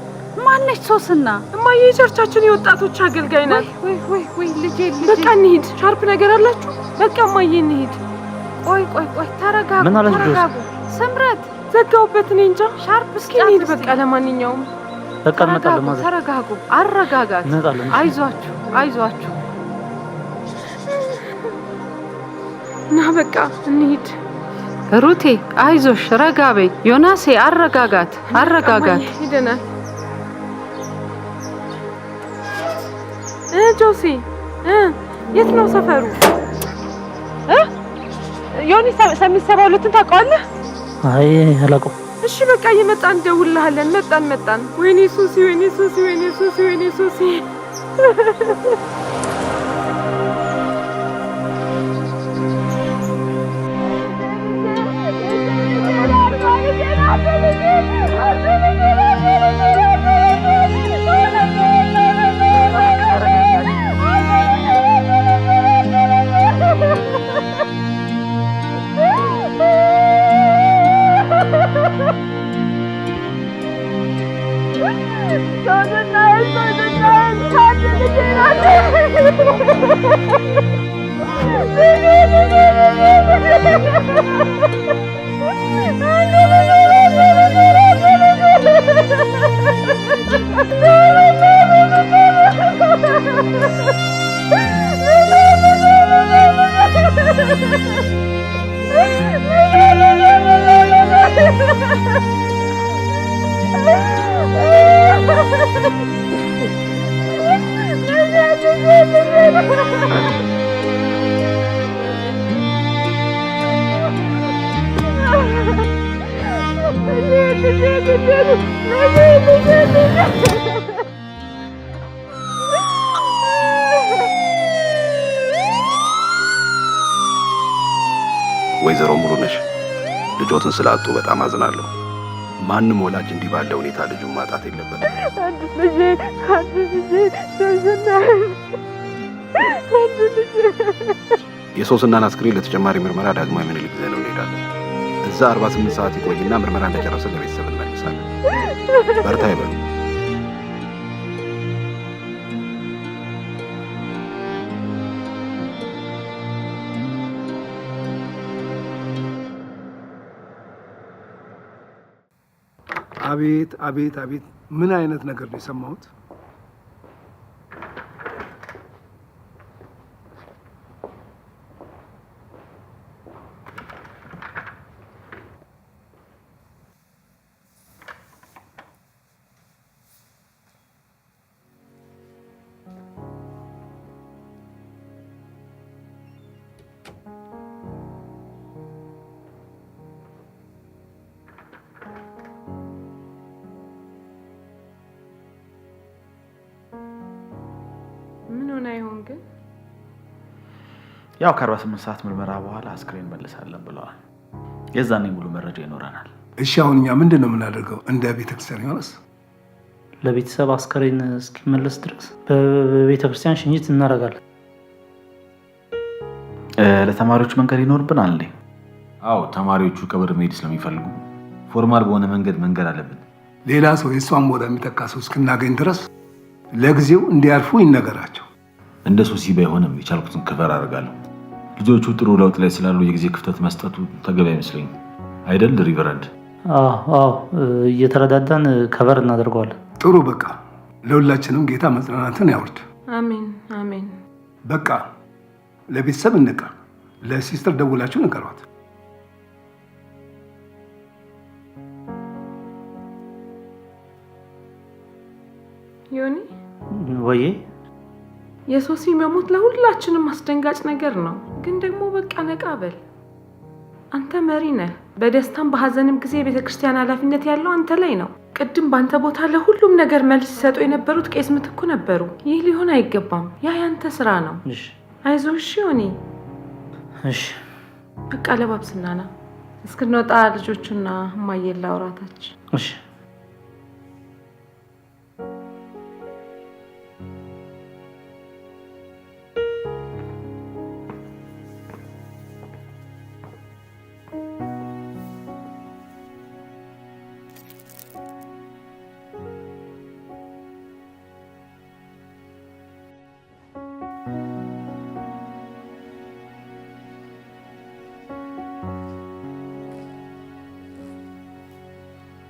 ማነች ሶስና?
እማዬ፣ የ church ኣችን የወጣቶች አገልጋይ ናት።
ወይ ወይ ወይ፣ ልጄ ልጄ።
በቃ እንሂድ። ሻርፕ ነገር አላችሁ? በቃ እማዬ፣ እንሂድ።
ቆይ ቆይ ቆይ፣ ተረጋጉ።
ምን አለች ጆሲ?
ተረጋጉ። ስምረት።
ዘጋሁበት። እኔ እንጃ።
ሻርፕ።
እስኪ እንሂድ በቃ። ለማንኛውም
በቃ እንመጣለን።
ተረጋጉ፣
Mother።
ተረጋጉ። አረጋጋት።
እንመጣለን።
አይዟችሁ አይዟችሁ።
ና በቃ እንሂድ።
ሩቴ አይዞሽ፣ ረጋ በይ። ዮናሴ፣ አረጋጋት፣ አረጋጋት።
እማዬ፣ ሄደናል። ጆሲ፣ የት ነው ሰፈሩ? ዮኒ፣ ሰሚት 72ን ታውቀዋለህ?
አይ፣ አላውቀውም።
እሺ በቃ እየመጣን እንደውልሃለን። መጣን መጣን። ወይኔ ሱሲ፣ ወይኔ ሱሲ፣ ወይኔ ሱሲ፣ ወይኔ ሱሲ።
ወይዘሮ ሙሉነሽ፣ ልጆትን ስላጡ በጣም አዝናለሁ። ማንም ወላጅ እንዲህ ባለ ሁኔታ ልጁን ማጣት የለበትም።
አንድ ልጄ፣ አንድ ልጄ ሶስና፣ አንድ ልጄ።
የሶስናን አስክሬን ለተጨማሪ ምርመራ ዳግማዊ ምኒልክ ይዘነው እንሄዳለን። እዛ 48 ሰዓት ይቆይና ምርመራ እንደጨረሰ ለቤተሰብ እንመልሳለን። በርታ ይበሉ።
አቤት አቤት አቤት! ምን አይነት ነገር ነው የሰማሁት?
ምን ሆነ ይሆን ግን?
ያው ከ48 ሰዓት ምርመራ በኋላ አስክሬን መልሳለን ብለዋል። የዛኔ ሙሉ መረጃ ይኖረናል።
እሺ፣ አሁን እኛ ምንድን ነው የምናደርገው እንደ ቤተክርስቲያን? ዮናስ?
ለቤተሰብ አስከሬን እስኪመለስ ድረስ በቤተክርስቲያን ሽኝት እናደርጋለን።
ለተማሪዎች መንገድ ይኖርብናል እንዴ?
አዎ፣ ተማሪዎቹ ቀብር መሄድ ስለሚፈልጉ formal በሆነ መንገድ መንገር አለብን።
ሌላ ሰው የእሷን ቦታ የሚተካ ሰው እስክናገኝ ድረስ ለጊዜው እንዲያርፉ ይነገራቸው።
እንደ ሶሲ ባይሆንም የቻልኩትን cover አደርጋለሁ። ልጆቹ ጥሩ ለውጥ ላይ ስላሉ የጊዜ ክፍተት መስጠቱ ተገቢ አይመስለኝም። አይደል ሪቨረንድ?
አዎ፣ እየተረዳዳን cover እናደርገዋለን።
ጥሩ፣ በቃ ለሁላችንም ጌታ መጽናናትን ያውርድ።
አሜን አሜን።
በቃ ለቤተሰብ እንቅረብ። ለሲስተር ደውላችሁ ንገሯት።
ዮኒ፣
ወዬ፣
የሶሲ መሞት ለሁላችንም አስደንጋጭ ነገር ነው። ግን ደግሞ በቃ ነቃ በል። አንተ መሪ ነህ። በደስታም በሀዘንም ጊዜ የቤተ ክርስቲያን ኃላፊነት ያለው አንተ ላይ ነው። ቅድም በአንተ ቦታ ለሁሉም ነገር መልስ ሲሰጡ የነበሩት ቄስ ምትኩ ነበሩ። ይህ ሊሆን አይገባም። ያ ያንተ ስራ ነው። አይዞህ እሺ ዮኒ።
እሺ
በቃ ለባብስና ና። እስክንወጣ ልጆቹና እማዬን ላውራታች።
እሺ።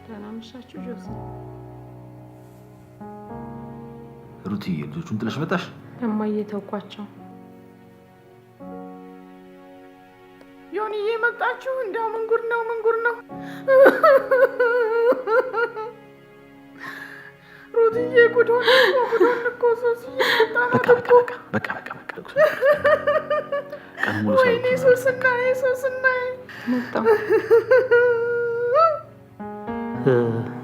ደህና አመሻችሁ ጆሲ።
ሩትዬ፣ ልጆቹን ጥለሽ መጣሽ?
እማዬ ተውኳቸው።
ዮኒዬ መጣችሁ? እንዲያው ምን ጉድ ነው፣ ምን ጉድ ነው! ሩትዬ ጉድ ሆነ እኮ፣ ጉድ ሆነ እኮ። ሶስዬ መጣናት
በቃ
እኮ።
በቃ በቃ በቃ በቃ። ቀን ሙሉ
ወይኔ ሶስናዬ፣ ሶስናዬ
መጣሁ።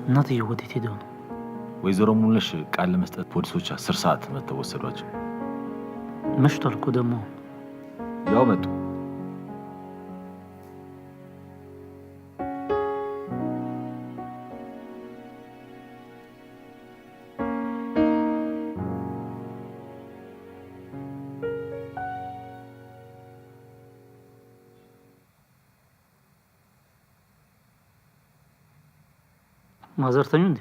እናትዬ ወዴት ሄደው ነው?
ወይዘሮ ሙሉነሽ ቃል ለመስጠት ፖሊሶች 10 ሰዓት መጥተው ወሰዷቸው።
መሽቷል እኮ ደግሞ።
ያው መጡ።
ማዘር ተኙ እንዴ?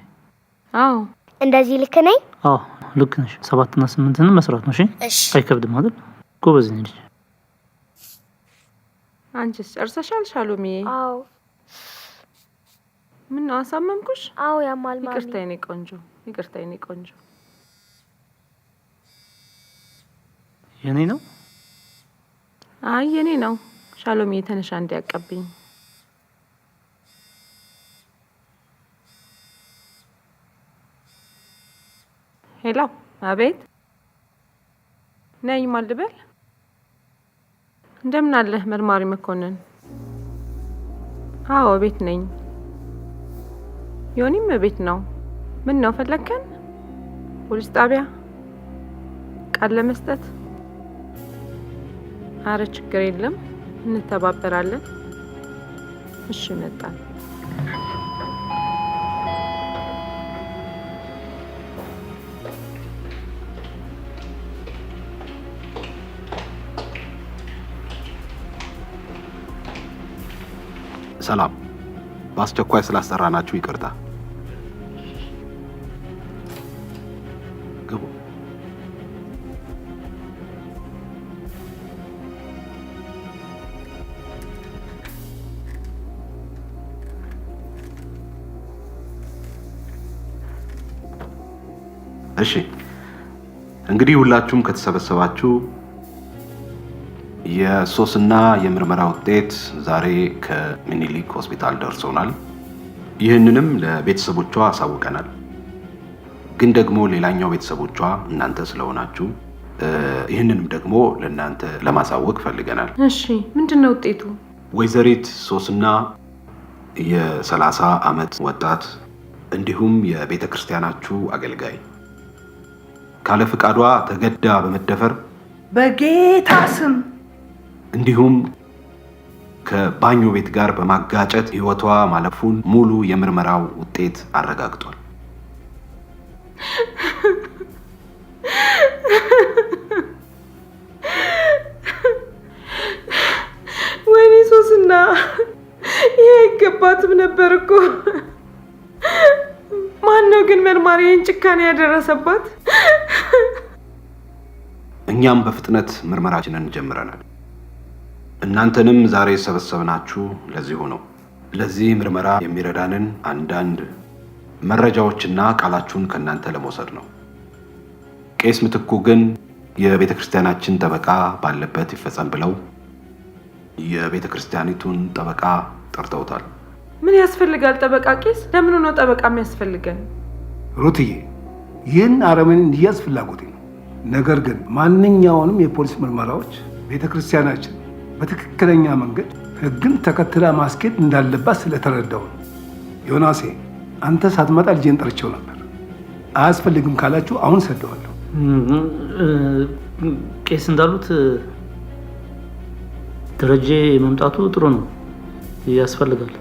አዎ።
እንደዚህ ልክ ነኝ?
አዎ ልክ ነሽ። 7ና 8ንም መስራት ነው። እሺ
እሺ።
አይከብድም አይደል? ጎበዝ ነኝ ልጅ።
አንቺስ ጨርሰሻል ሻሎሚዬ?
አዎ።
ምን ነው አሳመምኩሽ?
አዎ ያማል ማሚ።
ይቅርታ የኔ ቆንጆ፣ ይቅርታ የኔ ቆንጆ።
የኔ ነው?
አይ የኔ ነው። ሻሎሚዬ ተነሻ እንዲያቀብኝ። Hello። አቤት። ነኝ ማን ልበል? እንደምን አለህ መርማሪ መኮንን? አዎ ቤት ነኝ። ዮኒም ቤት ነው። ምን ነው ፈለግከን? ፖሊስ ጣቢያ ቃል ለመስጠት? አረ ችግር የለም እንተባበራለን። እሺ መጣን።
ሰላም፣ በአስቸኳይ ስላስጠራናችሁ ይቅርታ። ግቡ። እሺ፣ እንግዲህ ሁላችሁም ከተሰበሰባችሁ የሶስና የምርመራ ውጤት ዛሬ ከምኒልክ ሆስፒታል ደርሶናል። ይህንንም ለቤተሰቦቿ አሳውቀናል። ግን ደግሞ ሌላኛው ቤተሰቦቿ እናንተ ስለሆናችሁ ይህንንም ደግሞ ለእናንተ ለማሳወቅ ፈልገናል።
እሺ ምንድን ነው ውጤቱ?
ወይዘሪት ሶስና የ30 ዓመት ወጣት እንዲሁም የቤተ ክርስቲያናችሁ አገልጋይ ካለ ፍቃዷ ተገዳ በመደፈር
በጌታ ስም
እንዲሁም ከባኞ ቤት ጋር በማጋጨት ሕይወቷ ማለፉን ሙሉ የምርመራው ውጤት አረጋግጧል።
ወይኔ ሶስና፣ ይሄ አይገባትም ነበር እኮ። ማን ነው ግን መርማሪ ይህን ጭካኔ ያደረሰባት?
እኛም በፍጥነት ምርመራችንን ጀምረናል። እናንተንም ዛሬ የሰበሰብናችሁ ለዚሁ ነው። ለዚህ ምርመራ የሚረዳንን አንዳንድ መረጃዎችና ቃላችሁን ከእናንተ ለመውሰድ ነው። ቄስ ምትኩ ግን የቤተ ክርስቲያናችን ጠበቃ ባለበት ይፈጸም ብለው የቤተ ክርስቲያኒቱን ጠበቃ ጠርተውታል።
ምን ያስፈልጋል ጠበቃ? ቄስ፣ ለምኑ ነው ጠበቃ የሚያስፈልገን?
ሩትዬ፣ ይህን አረመኔ እንዲያዝ ፍላጎቴ ነው። ነገር ግን ማንኛውንም የፖሊስ ምርመራዎች ቤተ ክርስቲያናችን በትክክለኛ መንገድ ሕግን ተከትላ ማስኬድ እንዳለባት ስለተረዳው ነው። ዮናሴ፣ አንተ ሳትመጣ ልጄን ጠርቼው ነበር። አያስፈልግም ካላችሁ አሁን ሰደዋለሁ።
ቄስ እንዳሉት ደረጀ መምጣቱ ጥሩ ነው፣ ያስፈልጋል።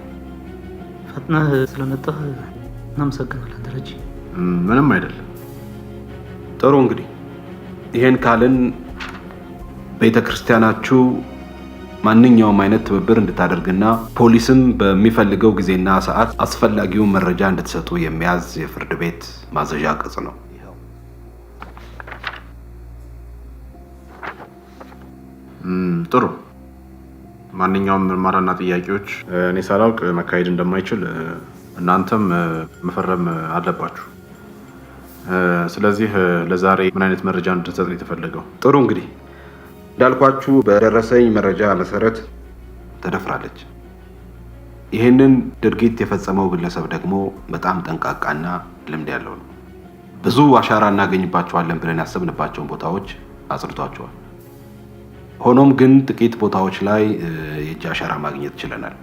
ፈጥነህ ስለመጣህ እናመሰግናለን ደረጀ።
ምንም አይደለም።
ጥሩ፣ እንግዲህ ይሄን ካልን ቤተ ክርስቲያናችሁ ማንኛውም አይነት ትብብር እንድታደርግና ፖሊስም በሚፈልገው ጊዜና ሰዓት አስፈላጊውን መረጃ እንድትሰጡ የሚያዝ የፍርድ ቤት ማዘዣ ቅጽ ነው።
ጥሩ። ማንኛውም ምርመራና ጥያቄዎች እኔ ሳላውቅ መካሄድ እንደማይችል እናንተም መፈረም አለባችሁ። ስለዚህ ለዛሬ ምን አይነት መረጃ እንድንሰጥ ነው የተፈለገው?
ጥሩ፣ እንግዲህ እንዳልኳችሁ በደረሰኝ መረጃ መሰረት ተደፍራለች። ይህንን ድርጊት የፈጸመው ግለሰብ ደግሞ በጣም ጠንቃቃና ልምድ ያለው ነው። ብዙ አሻራ እናገኝባቸዋለን ብለን ያሰብንባቸውን ቦታዎች አጽድቷቸዋል። ሆኖም ግን ጥቂት ቦታዎች ላይ የእጅ አሻራ ማግኘት ችለናል።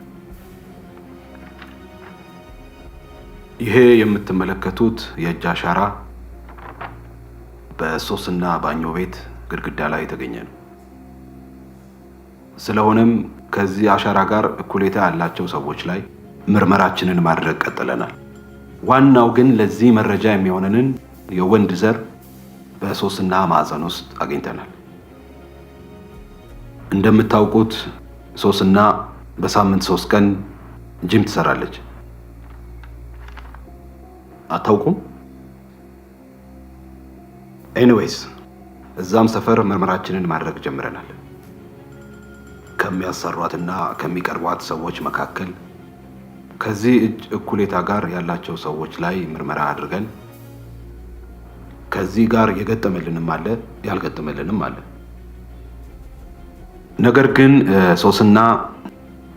ይሄ የምትመለከቱት የእጅ አሻራ በሶስና ባኞ ቤት ግድግዳ ላይ የተገኘ ነው። ስለሆነም ከዚህ አሻራ ጋር እኩሌታ ያላቸው ሰዎች ላይ ምርመራችንን ማድረግ ቀጥለናል። ዋናው ግን ለዚህ መረጃ የሚሆነንን የወንድ ዘር በሶስና ማዕፀን ውስጥ አግኝተናል። እንደምታውቁት ሶስና በሳምንት 3 ቀን ጂም ትሰራለች። አታውቁም? Anyways፣ እዛም ሰፈር ምርመራችንን ማድረግ ጀምረናል። ከሚያሰሯትና ከሚቀርቧት ሰዎች መካከል ከዚህ እጅ እኩሌታ ጋር ያላቸው ሰዎች ላይ ምርመራ አድርገን ከዚህ ጋር የገጠመልንም አለ፣ ያልገጠመልንም አለ። ነገር ግን ሶስና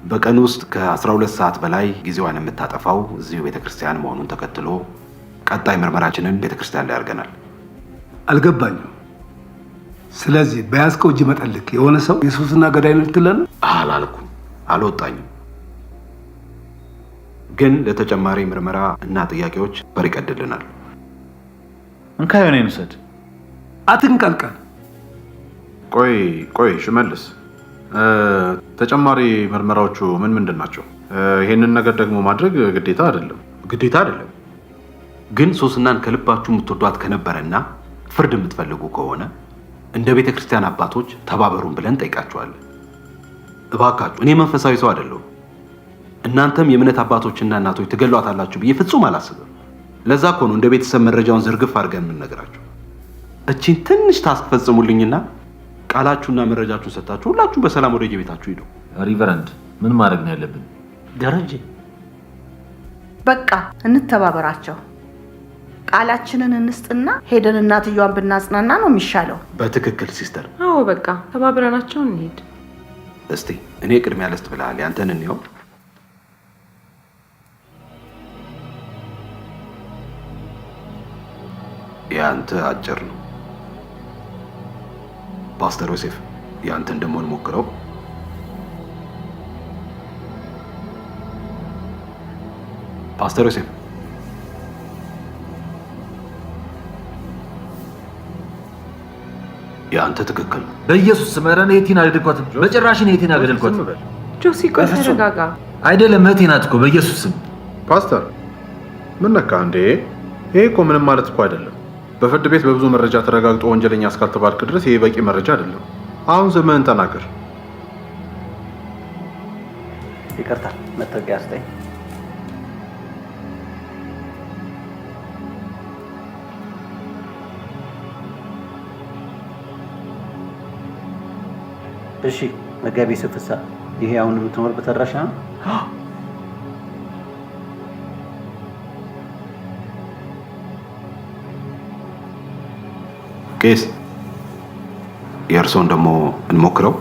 በቀን ውስጥ ከ12 ሰዓት በላይ ጊዜዋን የምታጠፋው እዚሁ ቤተክርስቲያን መሆኑን ተከትሎ ቀጣይ ምርመራችንን ቤተክርስቲያን ላይ አድርገናል።
አልገባኝም። ስለዚህ በያዝከው እጅ መጠልክ የሆነ ሰው የሶስና ገዳይ ነው ልትለን?
አላልኩም፣ አልወጣኝም። ግን ለተጨማሪ ምርመራ እና ጥያቄዎች በር ይቀድልናል።
እንካ የሆነ ውሰድ።
አትንቀልቀል።
ቆይ ቆይ ሽመልስ፣ ተጨማሪ ምርመራዎቹ ምን ምንድን ናቸው? ይሄንን ነገር ደግሞ ማድረግ ግዴታ አይደለም።
ግዴታ አይደለም፣ ግን ሶስናን ከልባችሁ የምትወዷት ከነበረና ፍርድ የምትፈልጉ ከሆነ እንደ ቤተ ክርስቲያን አባቶች ተባበሩን ብለን ጠይቃችኋለን። እባካችሁ፣ እኔ መንፈሳዊ ሰው አይደለሁም። እናንተም የእምነት አባቶችና እናቶች ትገሏታላችሁ ብዬ ፍጹም አላስብም። ለዛ እኮ ነው እንደ ቤተሰብ መረጃውን ዝርግፍ አድርገን የምንነግራችሁ። እቺን ትንሽ ታስፈጽሙልኝና ቃላችሁና መረጃችሁን ሰጥታችሁ ሁላችሁም በሰላም ወደ የቤታችሁ ሂዱ።
ሪቨረንድ፣ ምን ማድረግ ነው ያለብን?
ደረጀ፣
በቃ እንተባበራቸው። ቃላችንን እንስጥና ሄደን እናትየዋን ብናጽናና ነው የሚሻለው።
በትክክል sister።
አዎ በቃ ተባብረናቸው እንሂድ።
እስቲ እኔ ቅድሚያ ልስጥ ብለሃል፣ ያንተን እንየው። የአንተ አጭር ነው። ፓስተር ዮሴፍ፣ ያንተን ደግሞ እንሞክረው። ፓስተር ዮሴፍ፣ የአንተ ትክክል ነው።
በኢየሱስ ስም፣ ኧረ እኔ እህቴን አልገደልኳትም። በጭራሽ እኔ እህቴን አልገደልኳትም።
ጆሲ ቆይ ተረጋጋ።
አይደለም እህቴ ናት እኮ፣ በኢየሱስ ስም።
ፓስተር፣ ምን ነካ እንዴ? ይሄ እኮ ምንም ማለት እኮ አይደለም። በፍርድ ቤት በብዙ መረጃ ተረጋግጦ ወንጀለኛ እስካልተባልክ ድረስ ይሄ በቂ መረጃ አይደለም። አሁን ስምህን ተናገር።
ይቅርታ፣ መታወቂያ ስጠኝ። እሺ፣ መጋቢ ዮሴፍ ፍስሐ፣ ይሄ አሁን የምትኖርበት አድራሻ ነው?
ቄስ፣ የእርስዎን ደግሞ እንሞክረው።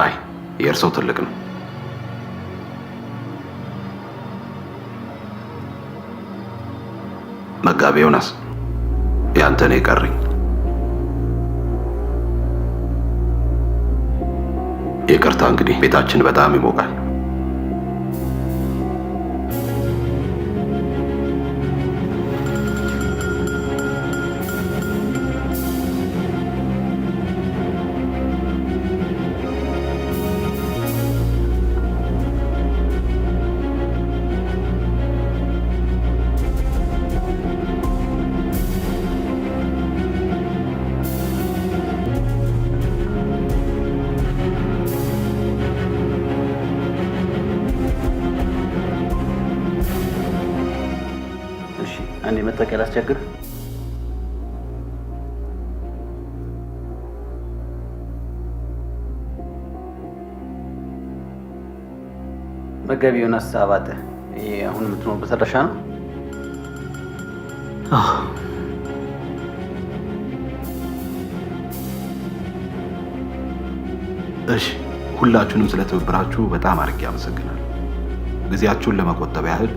አይ የእርስዎ ትልቅ ነው። መጋቢ ዮናስ ያንተ ነው የቀረኝ። ይቅርታ እንግዲህ ቤታችን በጣም ይሞቃል።
እሺ፣ አንዴ መታወቂያ ላስቸግር። መጋቢ ዮናስ አባተ፣ ይሄ አሁን የምትኖርበት አድራሻ ነው?
እሺ፣ ሁላችሁንም ስለትብብራችሁ በጣም አድርጌ አመሰግናለሁ። ጊዜያችሁን ለመቆጠብ ያህል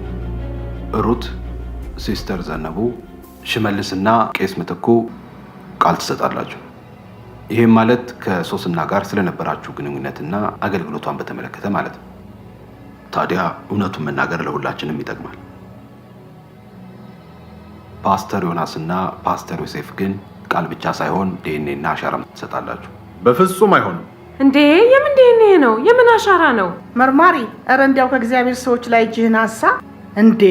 ሩት፣ ሲስተር ዘነቡ፣ ሽመልስና ቄስ ምትኩ ቃል ትሰጣላችሁ። ይህም ማለት ከሶስና ጋር ስለነበራችሁ ግንኙነትና አገልግሎቷን በተመለከተ ማለት ነው። ታዲያ እውነቱን መናገር ለሁላችንም ይጠቅማል። ፓስተር ዮናስና ፓስተር ዮሴፍ ግን ቃል ብቻ ሳይሆን ዲኤንኤ እና አሻራም ትሰጣላችሁ።
በፍጹም አይሆንም።
እንዴ የምን ዲኤንኤ ነው? የምን አሻራ ነው?
መርማሪ፣ እረ እንዲያው ከእግዚአብሔር ሰዎች ላይ እጅህን አንሳ። እንዴ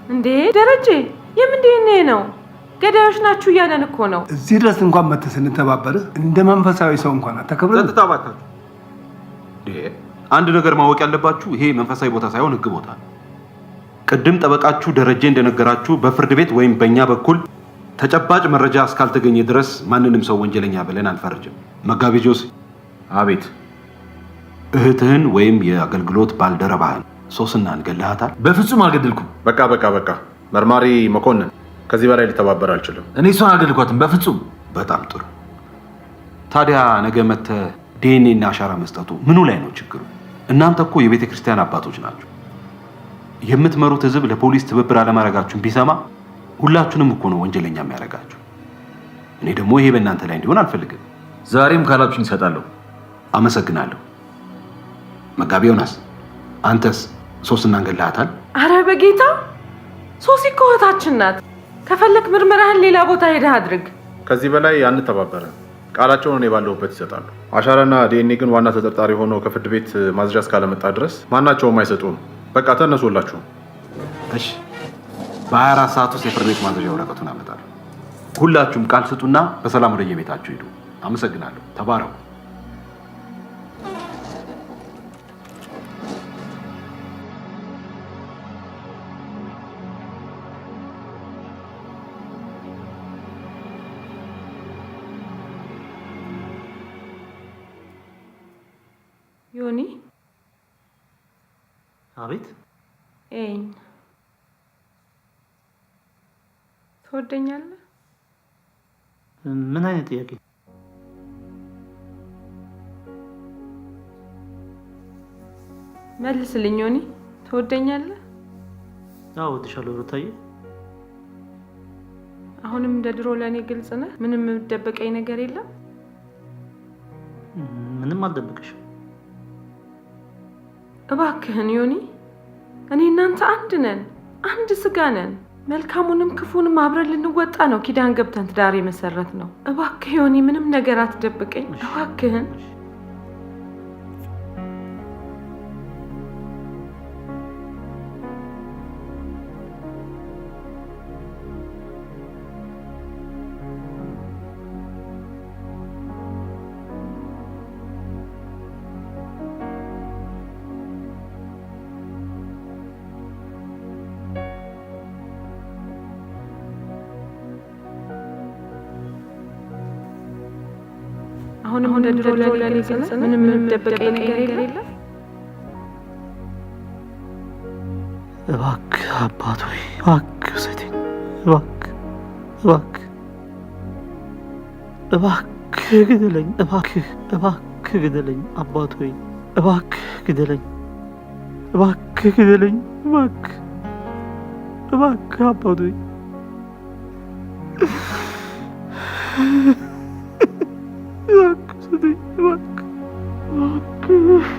እንዴ ደረጀ፣ የምን ዲኤንኤ ነው? ገዳዮች ናችሁ እያለን እኮ ነው።
እዚህ ድረስ እንኳን መተህ ስንተባበርህ እንደ መንፈሳዊ ሰው እንኳን አታከብረን።
ጸጥታ እባካችሁ። አንድ ነገር ማወቅ ያለባችሁ ይሄ መንፈሳዊ ቦታ ሳይሆን ሕግ ቦታ ነው። ቅድም ጠበቃችሁ ደረጀ እንደነገራችሁ በፍርድ ቤት ወይም በእኛ በኩል ተጨባጭ መረጃ እስካልተገኘ ድረስ ማንንም ሰው ወንጀለኛ ብለን አንፈርጅም። መጋቢ ጆስ።
አቤት።
እህትህን ወይም የአገልግሎት ባልደረባህን ሶስናን ገለሃታል?
በፍጹም አልገደልኩም።
በቃ በቃ በቃ። መርማሪ መኮንን፣ ከዚህ በላይ ልተባበር አልችልም።
እኔ እሷን አልገደልኳትም በፍጹም።
በጣም ጥሩ። ታዲያ ነገ መተህ ዲኤንኤ እና አሻራ መስጠቱ ምኑ ላይ ነው ችግሩ? እናንተ እኮ የቤተ ክርስቲያን አባቶች ናችሁ። የምትመሩት ህዝብ ለፖሊስ ትብብር አለማድረጋችሁን ቢሰማ ሁላችሁንም እኮ ነው ወንጀለኛ የሚያደርጋችሁ። እኔ ደግሞ ይሄ በእናንተ ላይ እንዲሆን አልፈልግም።
ዛሬም ካላችሁኝ እሰጣለሁ።
አመሰግናለሁ። መጋቢ ዮናስ፣ አንተስ ሶስናን ገለሃታል?
አረ በጌታ ሶሲ እኮ እህታችን ናት። ከፈለክ ምርመራህን ሌላ ቦታ ሄደህ አድርግ።
ከዚህ በላይ አንተባበረም። ቃላቸውን እኔ ባለሁበት ይሰጣሉ። አሻራና ዲኤንኤ ግን ዋና ተጠርጣሪ ሆኖ ከፍርድ ቤት ማዝዣ እስካለመጣ ድረስ ማናቸውም አይሰጡም። በቃ ተነሱላችሁ።
እሺ፣ በ24 ሰዓት ውስጥ የፍርድ ቤት ማዘዣ ወረቀቱን አመጣለሁ። ሁላችሁም ቃል ስጡና በሰላም ወደ የቤታችሁ ሂዱ። አመሰግናለሁ። ተባረኩ።
ዮኒ።
አቤት።
እኝ ትወደኛለህ?
ምን አይነት ጥያቄ?
መልስልኝ ዮኒ፣ ትወደኛለህ?
አዎ እወድሻለሁ ሩታዬ።
አሁንም እንደ ድሮ ለእኔ ግልጽ ነህ? ምንም የምትደብቀኝ ነገር የለም?
ምንም አልደብቅሽም።
እባክህን ዮኒ፣ እኔ እናንተ አንድ ነን፣ አንድ ስጋ ነን። መልካሙንም ክፉንም አብረን ልንወጣ ነው ኪዳን ገብተን ትዳር የመሰረት ነው። እባክህ ዮኒ፣ ምንም ነገር አትደብቀኝ እባክህን። አሁንም እንደ ድሮ ለኔ ግልጽ ነው። ምንም የምትደብቀኝ ነገር የለም።
እባክህ አባት ሆይ እባክህ ውሰደኝ፣ እባክህ እባክህ እባክህ ግደለኝ፣ እባክህ እባክህ ግደለኝ፣ አባት ሆይ እባክህ ግደለኝ፣ እባክህ ግደለኝ፣ እባክህ እባክህ አባት ሆይ። እባክህ ውሰደኝ፣ እባክህ እባክህ።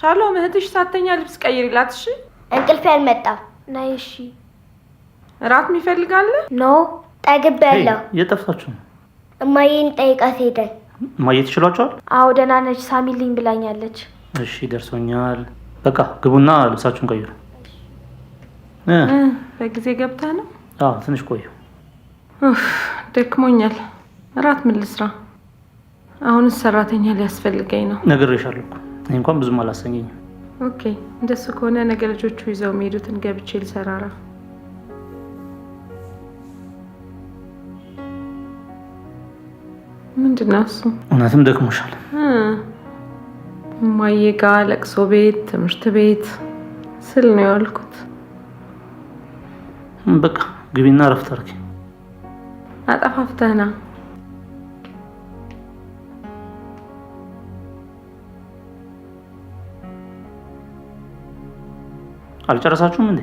ሻሎም እህትሽ ሳተኛ ልብስ ቀይሪላት። እሺ።
እንቅልፌ አልመጣም።
ነይ እሺ።
እራት የሚፈልጋለ?
No፣ ጠግቤያለሁ።
የጠፍታችሁ ነው?
እማዬን ጠይቃት ሄደን።
እማዬ ትችሏቸዋል?
አዎ ደህና ነች፣ ሳሚልኝ ብላኛለች።
እሺ ደርሶኛል። በቃ ግቡና ልብሳችሁን ቀይሩ።
በጊዜ ገብታ ነው?
አዎ ትንሽ ቆዩ።
ደክሞኛል። እራት ምን ልስራ? አሁንስ ሰራተኛ ሊያስፈልገኝ ነው።
ነግሬሻለሁ እኮ እኔ እንኳን ብዙም አላሰኘኝም።
Okay፣ እንደሱ ከሆነ ነገ ልጆቹ ይዘው የሚሄዱትን ገብቼ ልሰራራ። ምንድን ነው እሱ?
እውነትም ደክሞሻል።
እማዬ ጋ ለቅሶ ቤት፣ ትምህርት ቤት ስል ነው ያልኩት።
በቃ ግቢና እረፍት አድርጊ።
አጠፋፍተህና
አልጨረሳችሁም እንዴ?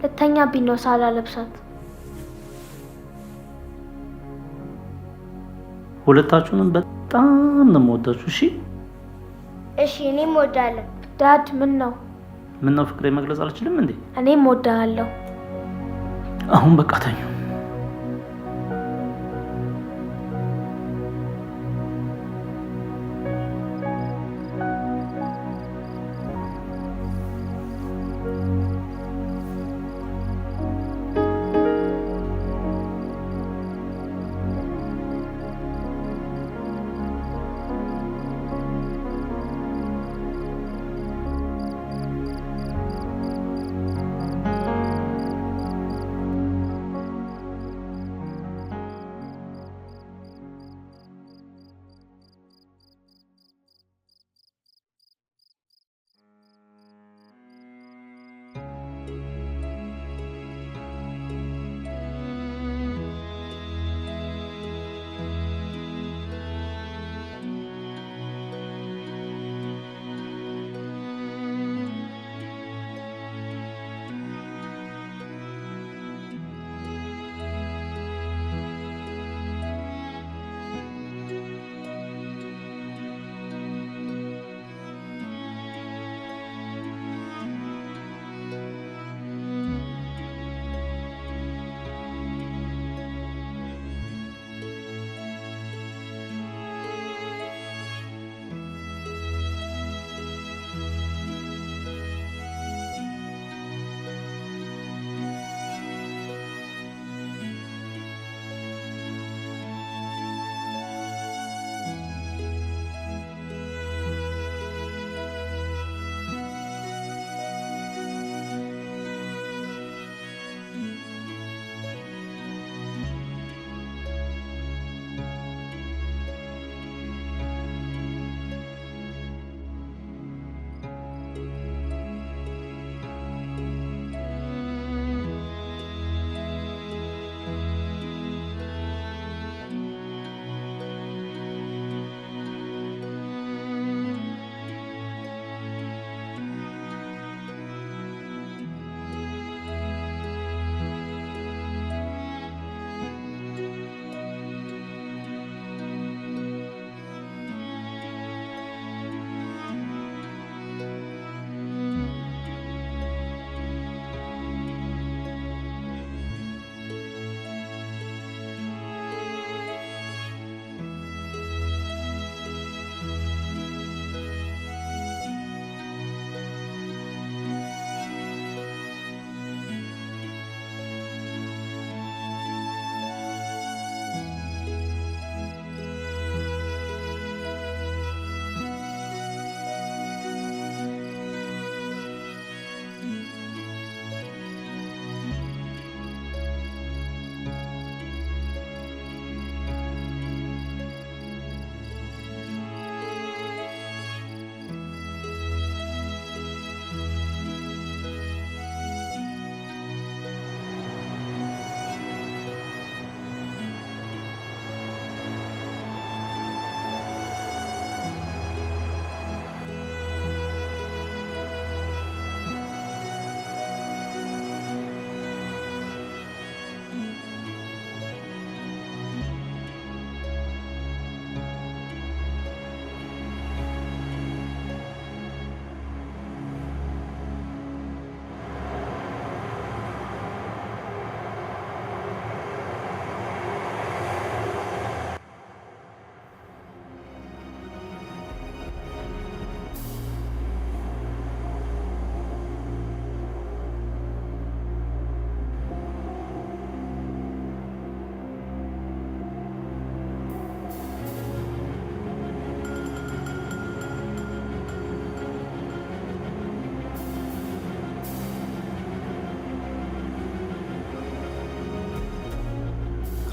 ልተኛብኝ ነው ሳላለብሳት።
ሁለታችሁንም በጣም ነው የምወዳችሁ። እሺ
እሺ፣ እኔም እወዳለሁ።
ዳድ ምን ነው?
ምን ነው ፍቅሬ መግለጽ አልችልም እንዴ?
እኔም እወዳለሁ።
አሁን በቃ ተኙ።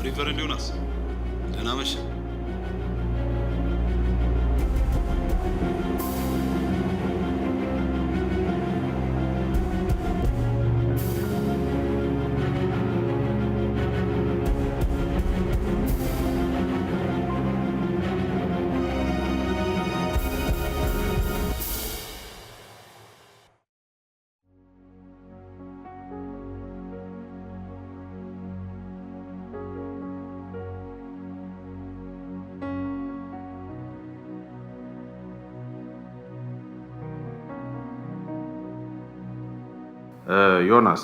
ሪቨረንድ ዮናስ ደህና መሸ።
ዮናስ፣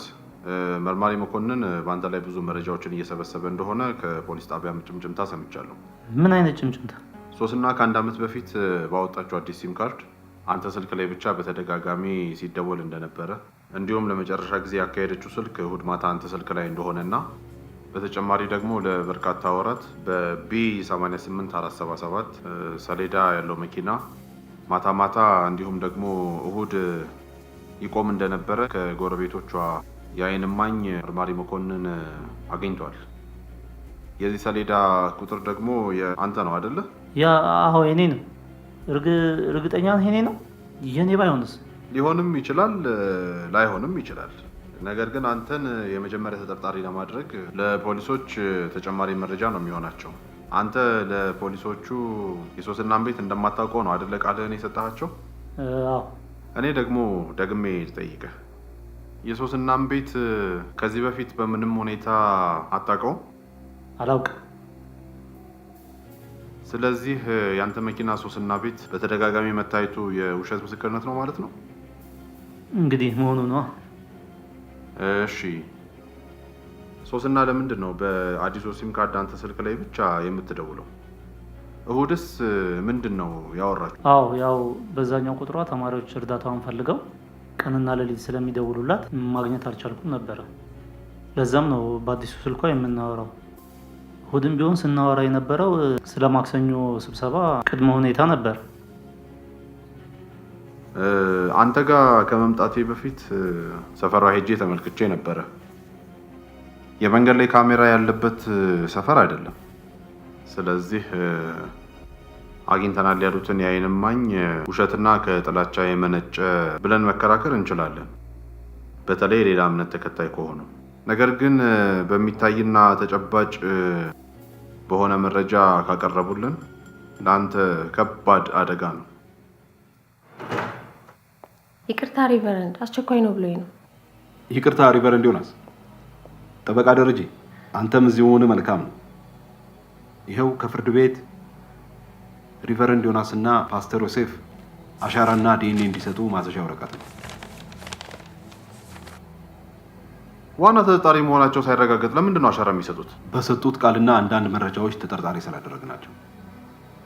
መርማሪ መኮንን በአንተ ላይ ብዙ መረጃዎችን እየሰበሰበ እንደሆነ ከፖሊስ ጣቢያ ጭምጭምታ ሰምቻለሁ።
ምን አይነት ጭምጭምታ?
ሶስና ከአንድ ዓመት በፊት ባወጣችው አዲስ ሲም ካርድ አንተ ስልክ ላይ ብቻ በተደጋጋሚ ሲደወል እንደነበረ፣ እንዲሁም ለመጨረሻ ጊዜ ያካሄደችው ስልክ እሁድ ማታ አንተ ስልክ ላይ እንደሆነና በተጨማሪ ደግሞ ለበርካታ ወራት በ B 88477 ሰሌዳ ያለው መኪና ማታ ማታ እንዲሁም ደግሞ እሁድ ይቆም እንደነበረ ከጎረቤቶቿ የዓይን እማኝ መርማሪ መኮንን አግኝቷል። የዚህ ሰሌዳ ቁጥር ደግሞ የአንተ ነው አይደለ?
Yeah፣ አዎ የኔ ነው። እርግጠኛ ነህ የኔ ነው? የኔ ባይሆንስ?
ሊሆንም ይችላል ላይሆንም ይችላል። ነገር ግን አንተን የመጀመሪያ ተጠርጣሪ ለማድረግ ለፖሊሶች ተጨማሪ መረጃ ነው የሚሆናቸው። አንተ ለፖሊሶቹ የሶስናን ቤት እንደማታውቀው ነው አይደለ ቃልህን የሰጠሃቸው?
አዎ።
እኔ ደግሞ ደግሜ ልጠይቅህ፣ የሶስናን ቤት ከዚህ በፊት በምንም ሁኔታ አታውቀውም?
አላውቅም።
ስለዚህ የአንተ መኪና ሶስና ቤት በተደጋጋሚ መታየቱ የውሸት ምስክርነት ነው ማለት ነው?
እንግዲህ መሆኑ ነው።
እሺ፣ ሶስና ለምንድን ነው በአዲሱ ሲም ካርድ አንተ ስልክ ላይ ብቻ የምትደውለው? እሁድስ ምንድን ነው ያወራችሁ?
አዎ፣ ያው በዛኛው ቁጥሯ ተማሪዎች እርዳታዋን ፈልገው ቀንና ሌሊት ስለሚደውሉላት ማግኘት አልቻልኩም ነበረ። ለዛም ነው በአዲሱ ስልኳ የምናወራው። እሁድም ቢሆን ስናወራ የነበረው ስለ ማክሰኞ ስብሰባ ቅድመ ሁኔታ ነበር።
አንተ ጋር ከመምጣቴ በፊት ሰፈሯ ሄጄ ተመልክቼ ነበረ። የመንገድ ላይ ካሜራ ያለበት ሰፈር አይደለም። ስለዚህ አግኝተናል ያሉትን የዓይን እማኝ ውሸትና ከጥላቻ የመነጨ ብለን መከራከር እንችላለን፣ በተለይ ሌላ እምነት ተከታይ ከሆኑ። ነገር ግን በሚታይና ተጨባጭ በሆነ መረጃ ካቀረቡልን ለአንተ ከባድ አደጋ ነው።
ይቅርታ ሪቨረንድ፣ አስቸኳይ ነው ብሎኝ ነው።
ይቅርታ ሪቨረንድ ዮናስ። ጠበቃ ደረጀ፣ አንተም እዚህ መሆንህ መልካም ነው። ይኸው ከፍርድ ቤት ሪቨረንድ ዮናስ እና ፓስተር ዮሴፍ አሻራና ዲኤንኤ እንዲሰጡ ማዘዣ ወረቀት ነው።
ዋና ተጠርጣሪ መሆናቸው ሳይረጋገጥ ለምንድን ነው አሻራ የሚሰጡት?
በሰጡት ቃልና አንዳንድ መረጃዎች ተጠርጣሪ ስላደረግናቸው።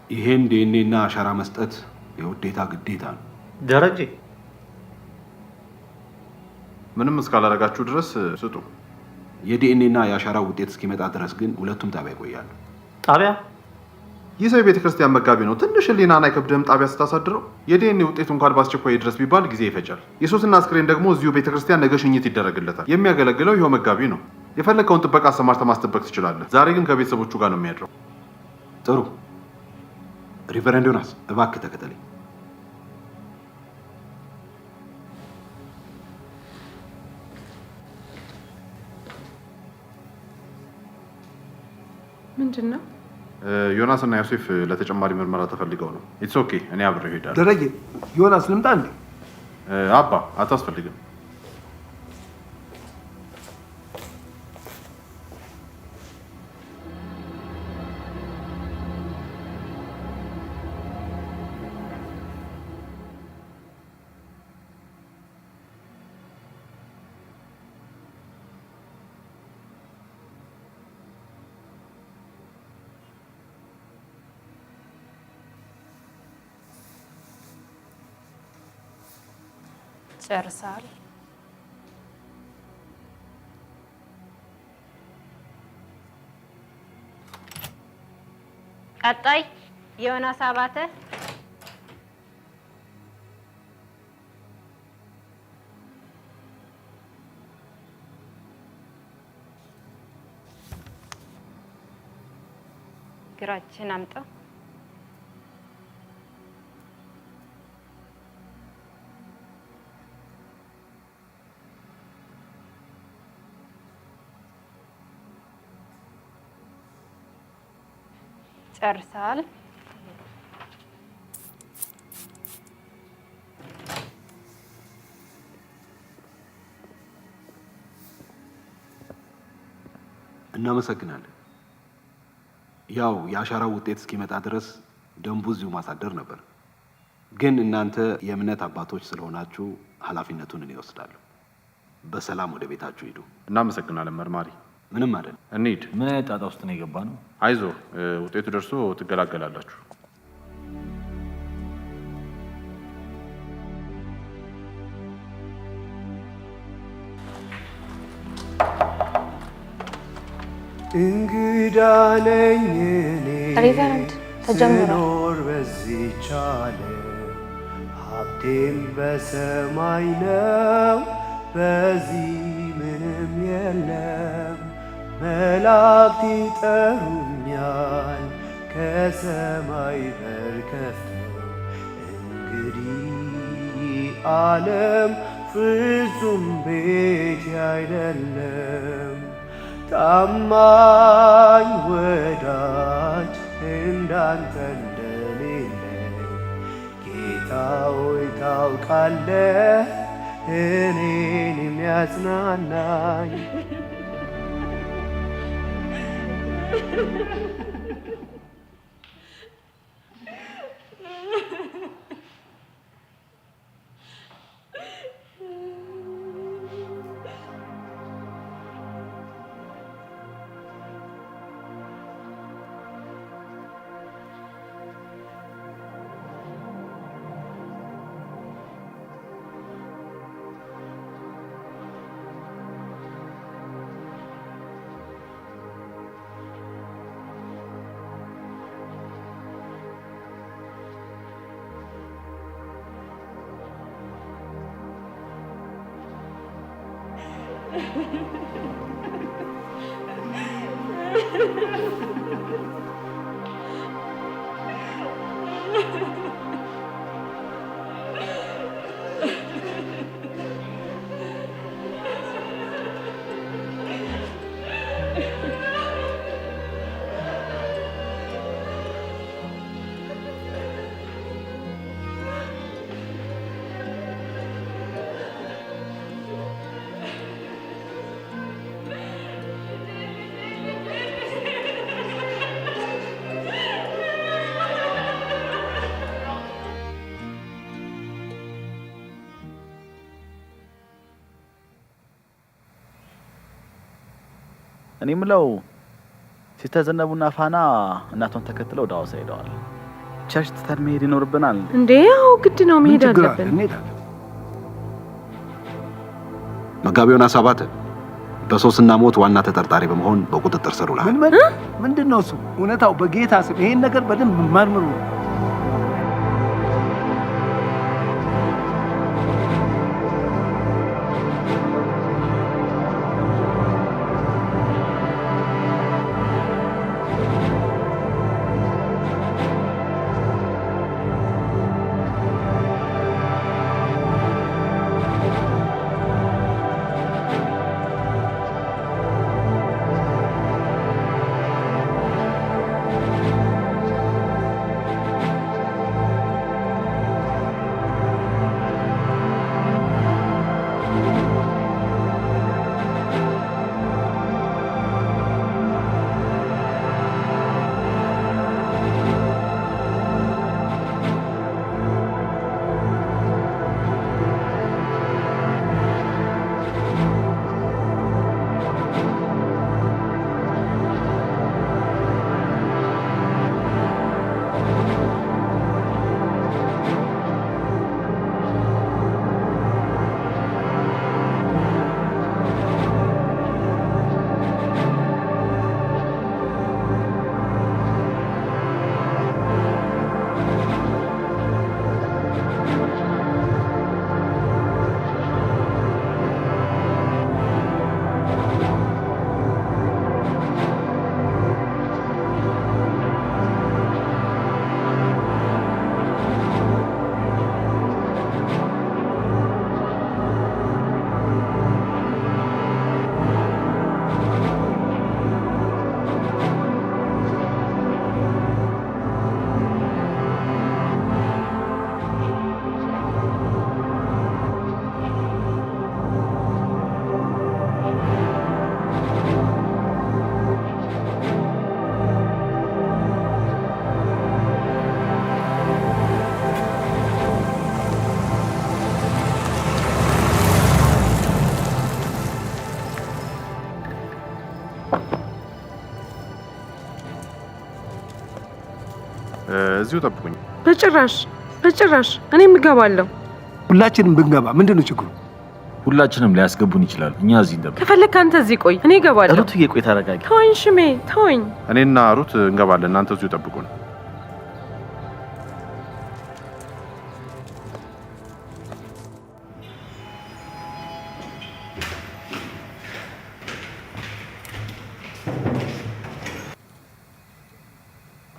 ይሄን ዲኤንኤ እና አሻራ መስጠት የውዴታ ግዴታ ነው።
ደረጀ፣
ምንም እስካላደረጋችሁ ድረስ ስጡ።
የዲኤንኤ እና የአሻራ ውጤት እስኪመጣ ድረስ ግን ሁለቱም ጣቢያ ይቆያሉ።
ጣቢያ?
ይህ ሰው የቤተ ክርስቲያን መጋቢ ነው። ትንሽ ሕሊናን አይከብድህም? ጣቢያ ስታሳድረው የዲኤንኤ ውጤቱ እንኳን በአስቸኳይ ድረስ ቢባል ጊዜ ይፈጃል። የሶስና አስክሬን ደግሞ እዚሁ ቤተ ክርስቲያን ነገ ሽኝት ይደረግለታል። የሚያገለግለው ይኸው መጋቢ ነው። የፈለግከውን ጥበቃ አሰማርተህ ማስጠበቅ ትችላለህ። ዛሬ ግን ከቤተሰቦቹ ጋር ነው የሚያድረው።
ጥሩ። ሪቨረንድ ዮናስ እባክህ ተከተለኝ።
ምንድን ነው?
ዮናስ እና ዮሴፍ ለተጨማሪ ምርመራ ተፈልገው ነው። It's okay፣ እኔ አብሬው እሄዳለሁ።
ደረጀ፣ ዮናስ ልምጣ እንዴ?
አባ አታስፈልግም።
ጨርሰሃል? ቀጣይ ዮናስ አባተ። ግራችን አምጣ። ጨርሰሃል?
እናመሰግናለን። ያው የአሻራው ውጤት እስኪመጣ ድረስ ደንቡ እዚሁ ማሳደር ነበር። ግን እናንተ የእምነት አባቶች ስለሆናችሁ ኃላፊነቱን እኔ እወስዳለሁ። በሰላም ወደ ቤታችሁ ሂዱ።
እናመሰግናለን መርማሪ።
ምንም አይደለም።
እንሂድ።
ምን አይነት ጣጣ ውስጥ ነው የገባ ነው?
አይዞ፣ ውጤቱ ደርሶ ትገላገላላችሁ።
እንግዳ ነኝ እኔ
ሬቨረንድ ተጀምሯል።
ስኖር በዚህች ዓለም ሀብቴም በሰማይ ነው፣ በዚህ ምንም የለም። መላእክት ይጠሩኛል ከሰማይ በር ከፍተው፣ እንግዲህ ዓለም ፍጹም ቤቴ አይደለም። ታማኝ ወዳጅ እንዳንተ እንደሌለኝ ጌታ ሆይ ታውቃለህ፣ እኔን የሚያጽናናኝ።
እኔ ምለው ሲስተር ዘነቡና ፋና እናቷን ተከትለው ወደ ሐዋሳ ሄደዋል። Church ትተን መሄድ ይኖርብናል።
እንዴ ያው ግድ ነው መሄድ አለብን።
መጋቢ ዮናስ አባተ በሶስና ሞት ዋና ተጠርጣሪ በመሆን በቁጥጥር ስር ውለሃል።
ምን ምንድን ነው እሱ? እውነታው በጌታ ስም ይሄን ነገር በደንብ መርምሩ።
እዚሁ ጠብቁኝ።
በጭራሽ በጭራሽ፣ እኔም እገባለሁ።
ሁላችንም ብንገባ ምንድን ነው ችግሩ?
ሁላችንም ሊያስገቡን ይችላሉ። እኛ እዚህ እንጠብቅ።
ከፈለክ አንተ እዚህ ቆይ፣ እኔ እገባለሁ።
ሩትዬ ቆይ ተረጋጊ።
ተወኝ ሽሜ ተወኝ።
እኔና ሩት እንገባለን። እናንተ እዚሁ ጠብቁን።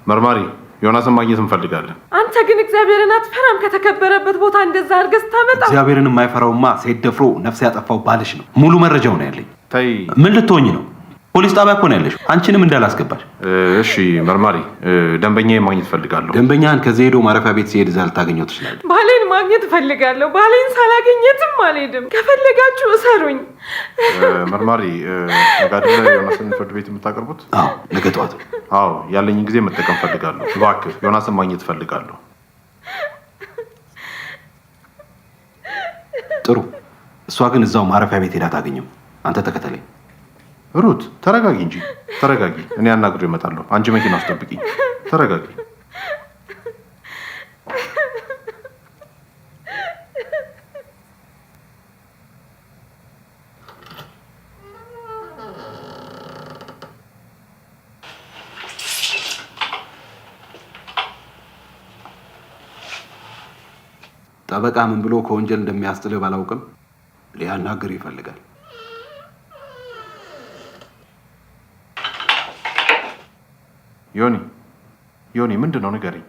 መርማሪ ዮናስን ማግኘት እንፈልጋለን።
አንተ ግን እግዚአብሔርን አትፈራም? ከተከበረበት ቦታ እንደዛ አድርገህ ስታመጣ።
እግዚአብሔርን የማይፈራውማ ሴት ደፍሮ ነፍስ ያጠፋው ባልሽ ነው። ሙሉ መረጃው ነው ያለኝ።
ተይ፣
ምን ልትሆኝ ነው? ፖሊስ ጣቢያ እኮ ነው ያለሽ። አንቺንም እንዳላስገባሽ።
እሺ መርማሪ፣ ደንበኛዬን ማግኘት እፈልጋለሁ።
ደንበኛህን ከዚህ ሄዶ ማረፊያ ቤት ሲሄድ እዛ ልታገኘው ትችላለህ።
ባሌን ማግኘት እፈልጋለሁ። ባሌን ሳላገኝ የትም አልሄድም። ከፈለጋችሁ እሰሩኝ።
መርማሪ፣ ነገ አይደለ ዮናስን ፍርድ ቤት የምታቀርቡት?
አዎ፣ ነገ ጠዋት።
አዎ፣ ያለኝን ጊዜ መጠቀም እፈልጋለሁ። እባክህ ዮናስን ማግኘት እፈልጋለሁ።
ጥሩ። እሷ ግን እዛው ማረፊያ ቤት ሄዳ ታገኘው። አንተ ተከተለኝ።
ሩት ተረጋጊ እንጂ ተረጋጊ። እኔ አናግሬው እመጣለሁ። አንቺ መኪና ውስጥ ጠብቂኝ። ተረጋጊ።
ጠበቃ ምን ብሎ ከወንጀል እንደሚያስጥልህ ባላውቅም ሊያናግር ይፈልጋል።
ዮኒ ዮኒ፣ ምንድን ነው ንገረኝ።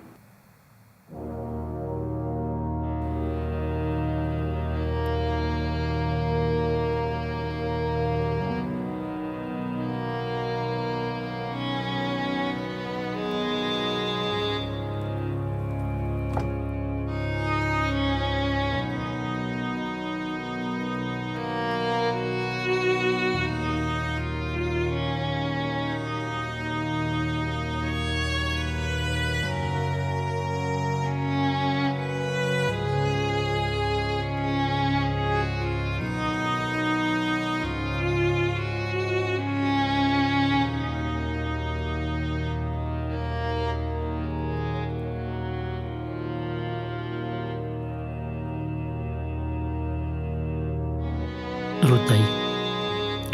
ሩታዬ፣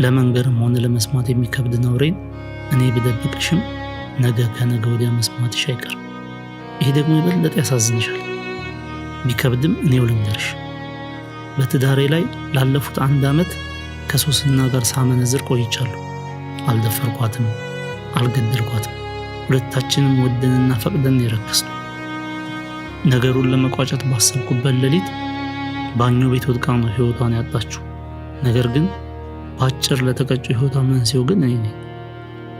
ለመንገርም ሆነ ለመስማት የሚከብድ ነውሬን እኔ ብደብቅሽም ነገ ከነገ ወዲያ መስማትሽ አይቀርም። ይሄ ደግሞ የበለጠ ያሳዝንሻል። ቢከብድም እኔው ልንገርሽ፣ በትዳሬ ላይ ላለፉት 1 ዓመት ከሶስና ጋር ሳመነዝር ቆይቻለሁ። አልደፈርኳትም፣ አልገደልኳትም። ሁለታችንም ወደንና ፈቅደን የረከስነው። ነገሩን ለመቋጨት ባሰብኩበት ሌሊት ባኞ ቤት ወድቃ ነው ህይወቷን ያጣችው። ነገር ግን በአጭር ለተቀጨው ህይወቷ መንስኤው ግን እኔ ነኝ።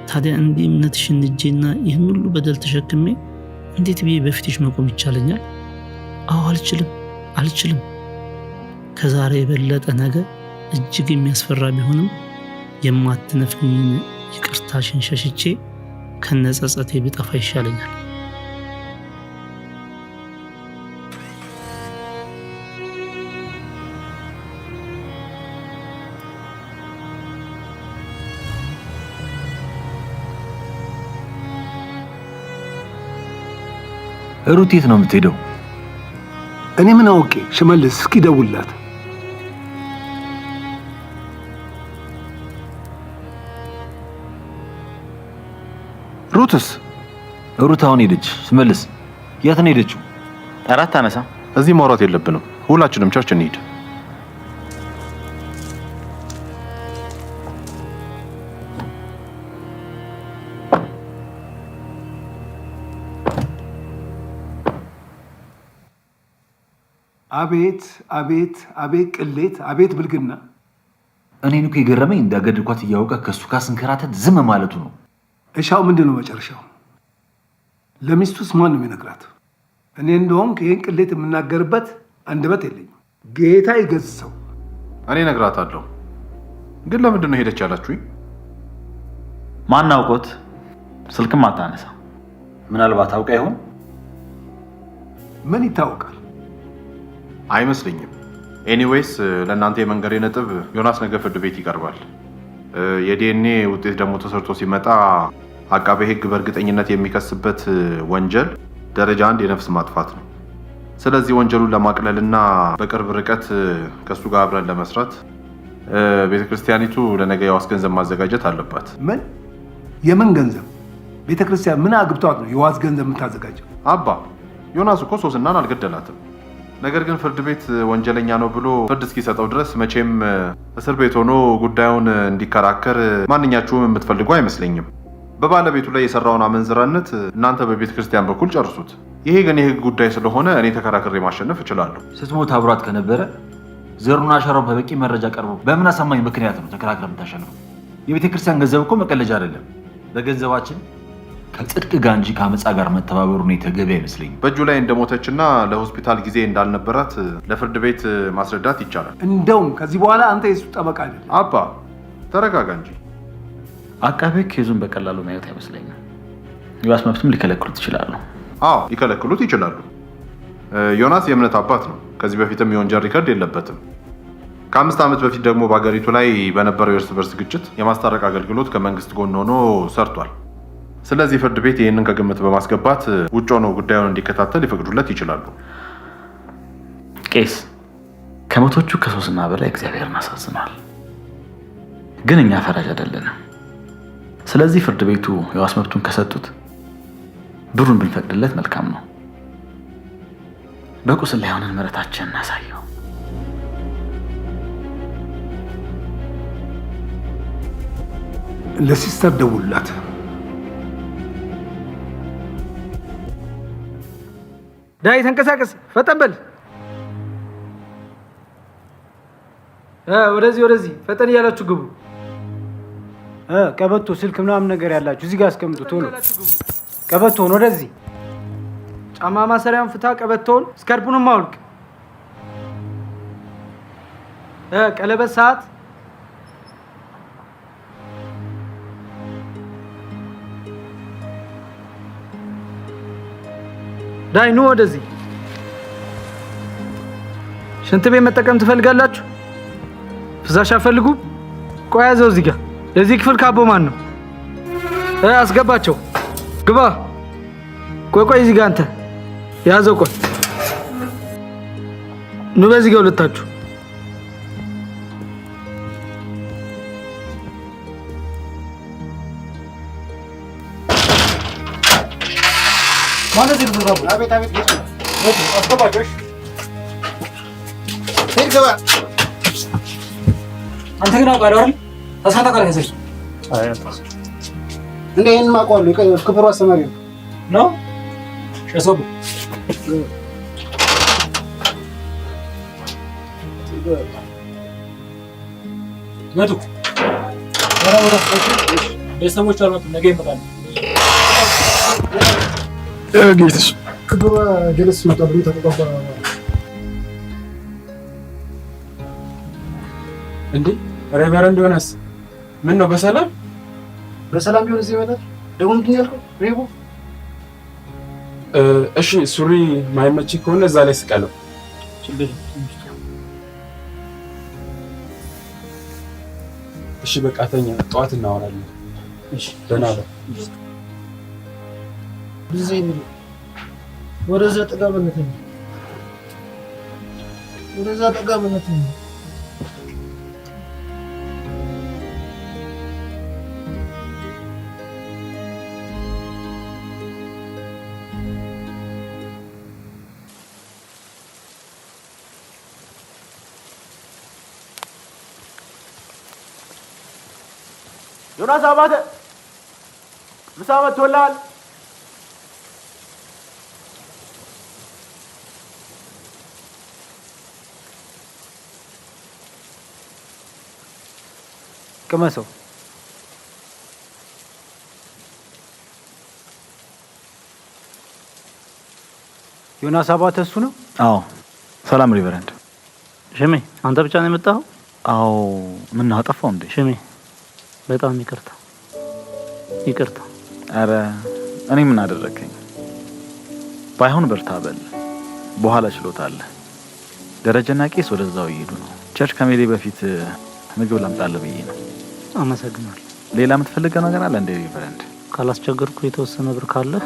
ታዲያ እንዲህ እምነትሽን ንጄና ይህን ሁሉ በደል ተሸክሜ እንዴት ብዬ በፊትሽ መቆም ይቻለኛል? አዎ አልችልም፣ አልችልም። ከዛሬ የበለጠ ነገ እጅግ የሚያስፈራ ቢሆንም የማትነፍግኝን ይቅርታሽን ሸሽቼ ከነጸጸቴ ብጠፋ ይሻለኛል።
ሩት የት ነው የምትሄደው?
እኔ ምን አውቄ። ሽመልስ እስኪ ደውልላት።
ሩትስ?
ሩት አሁን ሄደች። ሽመልስ የት ነው ሄደችው?
እራት አነሳ።
እዚህ ማውራት የለብንም። ሁላችንም church እንሂድ።
አቤት አቤት አቤት ቅሌት፣ አቤት ብልግና።
እኔን እኮ የገረመኝ እንዳገድኳት እያወቀ ከእሱ ጋር ስንከራተት ዝም ማለቱ ነው።
እሻው ምንድን ነው መጨረሻው? ለሚስቱስ ማን ነው የሚነግራት? እኔ እንደሆንክ ይህን ቅሌት የምናገርበት አንደበት የለኝም። ጌታ ይገስጸው።
እኔ እነግራታለሁ። ግን ለምንድን ነው ሄደች ያላችሁኝ?
ማን አውቆት? ስልክም አታነሳ።
ምናልባት አውቃ ይሆን?
ምን ይታወቃል?
አይመስለኝም። Anyways ለእናንተ የመንገሬ ነጥብ ዮናስ ነገ ፍርድ ቤት ይቀርባል። የዲኤንኤ ውጤት ደግሞ ተሰርቶ ሲመጣ አቃቤ ሕግ በእርግጠኝነት የሚከስበት ወንጀል ደረጃ 1 የነፍስ ማጥፋት ነው። ስለዚህ ወንጀሉን ለማቅለልና በቅርብ ርቀት ከእሱ ጋር አብረን ለመስራት ቤተክርስቲያኒቱ ለነገ የዋስ ገንዘብ ማዘጋጀት አለባት።
ምን? የምን ገንዘብ? ቤተክርስቲያን ምን አግብቷት ነው የዋስ ገንዘብ የምታዘጋጀው?
አባ ዮናስ እኮ ሶስናን አልገደላትም። ነገር ግን ፍርድ ቤት ወንጀለኛ ነው ብሎ ፍርድ እስኪሰጠው ድረስ መቼም እስር ቤት ሆኖ ጉዳዩን እንዲከራከር ማንኛችሁም የምትፈልጉ አይመስለኝም። በባለቤቱ ላይ የሰራውን አመንዝራነት እናንተ በቤተ ክርስቲያን በኩል ጨርሱት። ይሄ ግን የህግ ጉዳይ ስለሆነ እኔ ተከራክሬ ማሸነፍ እችላለሁ።
ስትሞት አብሯት ከነበረ ዘሩን አሻራው በበቂ መረጃ ቀርቦ በምን አሳማኝ ምክንያት ነው ተከራክረ የምታሸንፈው? የቤተ ክርስቲያን ገንዘብ እኮ መቀለጃ አይደለም። በገንዘባችን ከጽድቅ ጋር እንጂ ከአመፃ ጋር መተባበሩ ነው ተገቢ አይመስለኝም።
በእጁ ላይ እንደሞተችና ለሆስፒታል ጊዜ እንዳልነበራት ለፍርድ ቤት ማስረዳት ይቻላል።
እንደውም ከዚህ በኋላ አንተ የሱ ጠበቃ አይደለም።
አባ ተረጋጋ እንጂ።
አቃቤ case ኡን በቀላሉ ማየት አይመስለኝም። የዋስ መብትም ሊከለክሉት ይችላሉ።
አዎ ሊከለክሉት ይችላሉ። ዮናስ የእምነት አባት ነው። ከዚህ በፊትም የወንጀል record የለበትም። ከ5 ዓመት በፊት ደግሞ በሀገሪቱ ላይ በነበረው የእርስ በርስ ግጭት የማስታረቅ አገልግሎት ከመንግስት ጎን ሆኖ ሰርቷል። ስለዚህ ፍርድ ቤት ይህንን ከግምት በማስገባት ውጭ ሆኖ ጉዳዩን እንዲከታተል ሊፈቅዱለት ይችላሉ።
ቄስ ከመቶቹ ከሶስና በላይ እግዚአብሔርን አሳዝኗል። ግን እኛ ፈራጅ አይደለንም። ስለዚህ ፍርድ ቤቱ የዋስ መብቱን ከሰጡት ብሩን ብንፈቅድለት መልካም ነው። በቁስል ላይ ሆነን ምሕረታችንን እናሳየው።
ለሲስተር ደውልላት።
ዳይ ተንቀሳቀስ፣ ፈጠን በል። ወደዚህ ወደዚህ፣ ፈጠን እያላችሁ ግቡ።
ቀበቶ፣ ስልክ ምናምን ነገር ያላችሁ እዚህ ጋር አስቀምጡ ቶሎ። ቀበቶን ወደዚህ፣
ጫማ ማሰሪያን ፍታ፣ ቀበቶን፣ ስካርፑንም አውልቅ። ቀለበት፣ ሰዓት ዳይ ኑ ወደዚህ። ሽንት ቤት መጠቀም ትፈልጋላችሁ? ፍሳሽ አፈልጉ? ቆይ ያዘው እዚህ ጋር። የዚህ ክፍል ካቦ ማን ነው? አስገባቸው። ግባ። ቆይ ቆይ፣ እዚህ ጋር አንተ ያዘው። ቆይ ኑ በዚህ ጋር ሁለታችሁ።
ማለት ክፍል ካቦ? አቤት አቤት። አስገባቸው። ሂድ ግባ። አንተ ግን አውቃለሁ አይደል? ተስፋ ታውቃለህ ከዚህ እንደ ይሄንን አውቀዋለሁ። ክፍሉ አስተማሪ ነው ነው ሸሶቡ
መጡ። ቤተሰቦቹ አልመጡም፣ ነገ ይመጣሉ።
ጌትሽ ክብሯ ጀለስ መጣ ብሎ ተቆጣ።
እንዴ ሬቨረንድ ዮናስ ምን ነው በሰላም
በሰላም ቢሆን እዚህ ይመጣል። ደግሞ ምንድን ነው ያልከው? ሬቦ
እሺ፣ ሱሪ ማይመች ከሆነ እዛ ላይ ስቀለው። እሺ በቃ ተኛ፣ ጠዋት እናወራለን። እሺ ደህና ነው።
ብዙ ወደዛ ጠጋ በለተኛ፣ ወደዛ ጠጋ በለተኛ።
ዮናስ አባተ ምሳ መጥቶልሃል።
ቅመሰው። ዮናስ አባተ እሱ ነው?
አዎ። ሰላም ሪቨረንድ።
ሽሜ አንተ ብቻ ነው የመጣኸው?
አዎ። ምን አጠፋው እንዴ?
ሽሜ በጣም ይቅርታ ይቅርታ።
አረ እኔ ምን አደረግከኝ? ባይሆን በርታ በል፣ በኋላ ችሎታ አለ። ደረጀና ቄስ ወደዛው እየሄዱ ነው። church ከመሄዴ በፊት ምግብ ላምጣልህ ብዬ ነው።
አመሰግናለሁ።
ሌላ የምትፈልገው ነገር አለ እንደ ሪቨረንድ?
ካላስቸገርኩ የተወሰነ ብር ካለህ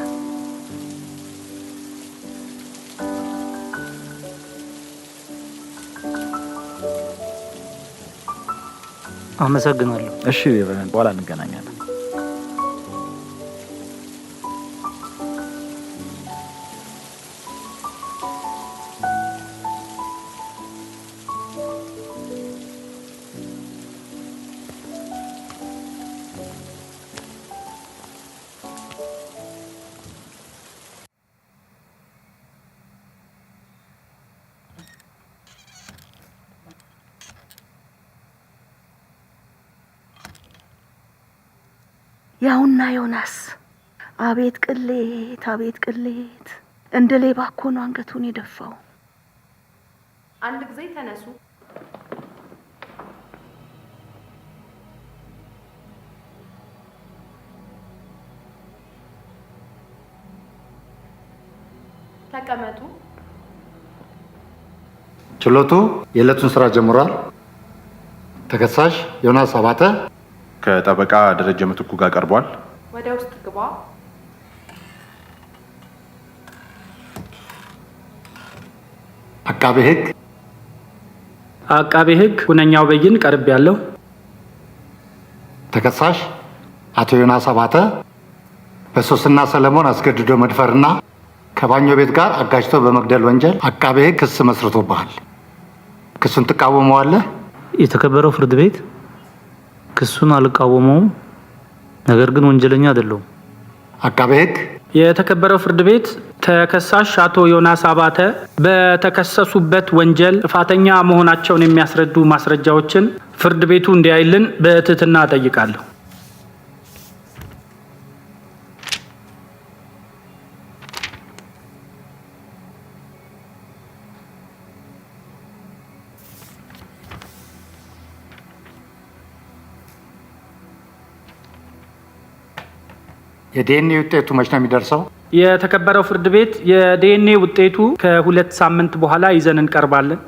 አመሰግናለሁ።
እሺ ሬቨረንድ፣ በኋላ እንገናኛለን።
ያውና ዮናስ፣ አቤት ቅሌት፣ አቤት ቅሌት! እንደ ሌባ እኮ ነው አንገቱን የደፋው።
አንድ ጊዜ ተነሱ። ተቀመጡ።
ችሎቱ የዕለቱን ስራ ጀምሯል። ተከሳሽ ዮናስ አባተ
ከጠበቃ ደረጀ ምትኩ ጋር ቀርቧል።
ወደ ውስጥ ግባ።
አቃቤ ሕግ
አቃቤ ሕግ ሁነኛው በይን ቀርብ ያለው።
ተከሳሽ አቶ ዮናስ አባተ በሶስና ሰለሞን አስገድዶ መድፈርና ከባኞ ቤት ጋር አጋጅቶ በመግደል ወንጀል አቃቤ ሕግ ክስ መስርቶብሃል። ክሱን ትቃወመዋለህ?
የተከበረው ፍርድ ቤት፣ ክሱን አልቃወመውም፣ ነገር ግን ወንጀለኛ አይደለሁም።
አቃቤ ሕግ
የተከበረው ፍርድ ቤት፣ ተከሳሽ አቶ ዮናስ አባተ በተከሰሱበት ወንጀል ጥፋተኛ መሆናቸውን የሚያስረዱ ማስረጃዎችን ፍርድ ቤቱ እንዲያይልን በትህትና እጠይቃለሁ።
የዲኤንኤ ውጤቱ መች ነው የሚደርሰው?
የተከበረው ፍርድ ቤት፣ የዲኤንኤ ውጤቱ ከ2 ሳምንት በኋላ ይዘን እንቀርባለን።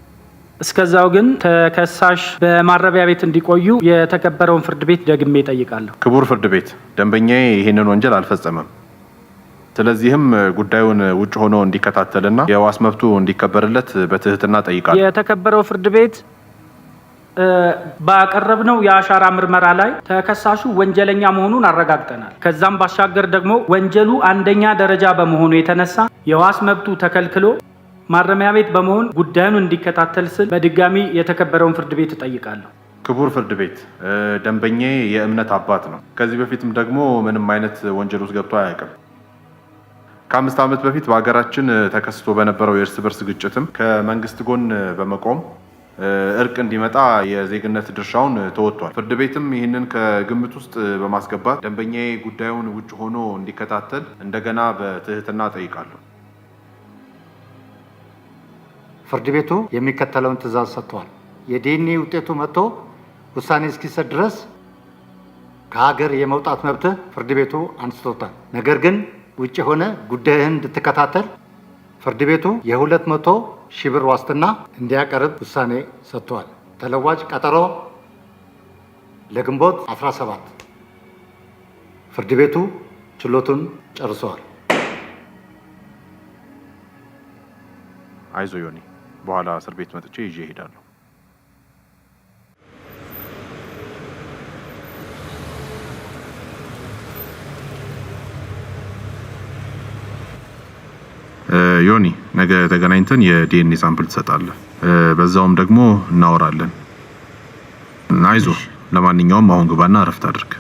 እስከዛው ግን ተከሳሽ በማረሚያ ቤት እንዲቆዩ የተከበረውን ፍርድ ቤት ደግሜ እጠይቃለሁ።
ክቡር ፍርድ ቤት፣ ደንበኛዬ ይህንን ወንጀል አልፈጸመም። ስለዚህም ጉዳዩን ውጭ ሆኖ እንዲከታተልና የዋስ መብቱ እንዲከበርለት በትህትና ጠይቃለሁ።
የተከበረው ፍርድ ቤት፣ ባቀረብነው የአሻራ ምርመራ ላይ ተከሳሹ ወንጀለኛ መሆኑን አረጋግጠናል። ከዛም ባሻገር ደግሞ ወንጀሉ አንደኛ ደረጃ በመሆኑ የተነሳ የዋስ መብቱ ተከልክሎ ማረሚያ ቤት በመሆን ጉዳዩን እንዲከታተል ስል በድጋሚ የተከበረውን ፍርድ ቤት እጠይቃለሁ።
ክቡር ፍርድ ቤት፣ ደንበኛዬ የእምነት አባት ነው። ከዚህ በፊትም ደግሞ ምንም አይነት ወንጀል ውስጥ ገብቶ አያውቅም። ከ5 ዓመት በፊት በሀገራችን ተከስቶ በነበረው የእርስ በርስ ግጭትም ከመንግስት ጎን በመቆም እርቅ እንዲመጣ የዜግነት ድርሻውን ተወጥቷል። ፍርድ ቤትም ይህንን ከግምት ውስጥ በማስገባት ደንበኛዬ ጉዳዩን ውጭ ሆኖ እንዲከታተል እንደገና በትህትና ጠይቃለሁ።
ፍርድ ቤቱ የሚከተለውን ትዕዛዝ ሰጥቷል። የዲኤንኤ ውጤቱ መጥቶ ውሳኔ እስኪሰጥ ድረስ ከሀገር የመውጣት መብትህ ፍርድ ቤቱ አንስቶታል። ነገር ግን ውጭ ሆነህ ጉዳይህን እንድትከታተል ፍርድ ቤቱ የ200,000 ብር ዋስትና እንዲያቀርብ ውሳኔ ሰጥቷል። ተለዋጭ ቀጠሮ ለግንቦት 17። ፍርድ ቤቱ ችሎቱን ጨርሰዋል።
አይዞ ዮኒ፣ በኋላ እስር ቤት መጥቼ ይዤ እሄዳለሁ። ዮኒ፣ ነገ ተገናኝተን የ DNA sample ትሰጣለህ። በዛውም ደግሞ እናወራለን። አይዞ። ለማንኛውም አሁን ግባና እረፍት አድርግ።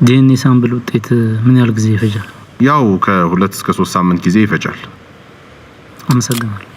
DNA sample ውጤት ምን ያህል ጊዜ ይፈጃል?
ያው ከ2 እስከ 3 ሳምንት ጊዜ ይፈጃል።
አመሰግናለሁ።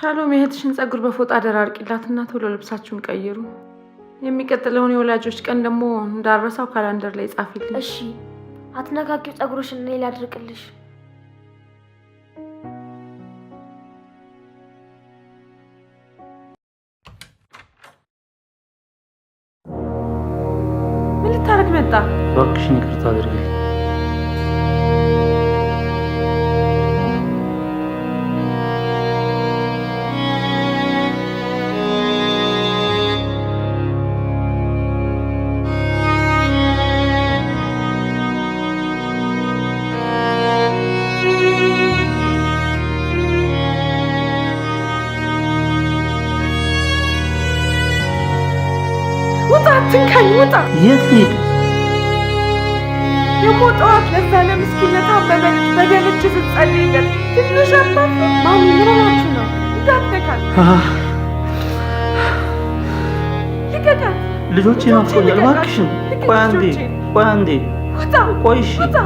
ሻሎም፣ የእህትሽን ፀጉር በፎጣ ደራርቂላትና ቶሎ ልብሳችሁን ቀይሩ። የሚቀጥለውን የወላጆች ቀን ደግሞ እንዳረሳው calendar ላይ ጻፊልኝ።
እሺ፣ አትነካኪው ፀጉርሽን፣ እኔ ላድርቅልሽ።
ምን ልታረግ መጣ?
እባክሽን ይቅርታ አድርግልኝ።
ውጣ! አትንካኝ! ውጣ!
የት ልሂድ?
ደግሞ ጠዋት ለዛ ለምስኪን ለታመመ ልጅ በደም እጅ ስትጸልይለት ትንሽ አታፍርም?
ማሚ ምን ሆናችሁ ነው?
እንዳትነካት! ልቀቃት!
ልጆቼ ናፍቆኛል። እባክሽን ቆይ አንዴ፣ ቆይ አንዴ፣
ውጣ!
ቆይ እሺ።
ውጣ!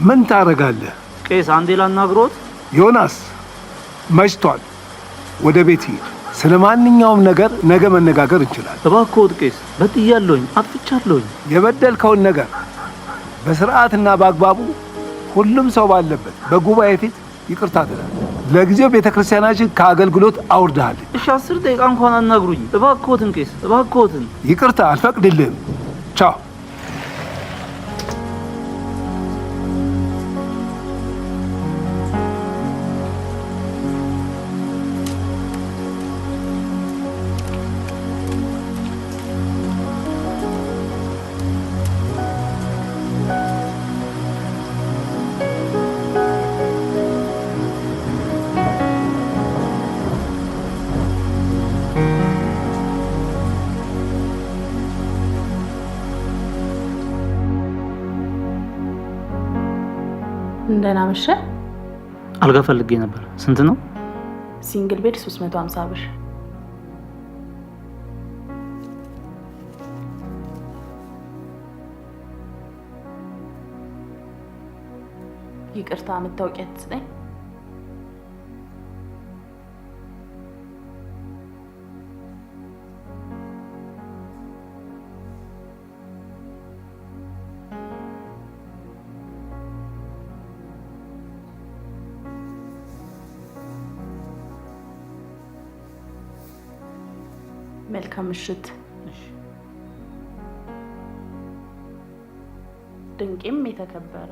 ምን ታደርጋለህ?
ቄስ አንዴ ላናግሮት።
ዮናስ መሽቷል፣ ወደ ቤት ሂድ። ስለ ማንኛውም ነገር ነገ መነጋገር እንችላለን።
እባክዎት ቄስ፣ በድያለሁኝ፣ አጥፍቻለሁኝ።
የበደልከውን ነገር በስርዓትና በአግባቡ ሁሉም ሰው ባለበት በጉባኤ ፊት ይቅርታ ትላለህ። ለጊዜው ቤተ ክርስቲያናችን ከአገልግሎት አውርድሃለች።
እሺ፣ 10 ደቂቃ እንኳን አናግሩኝ እባክዎትን ቄስ፣ እባክዎትን።
ይቅርታ አልፈቅድልህም። ቻው።
እንደና መሸ።
አልጋ ፈልጌ ነበር። ስንት ነው?
Single bed 350 ብር። ይቅርታ፣ መታወቂያ ትስጠኝ። መልካም ምሽት። ድንቄም የተከበረ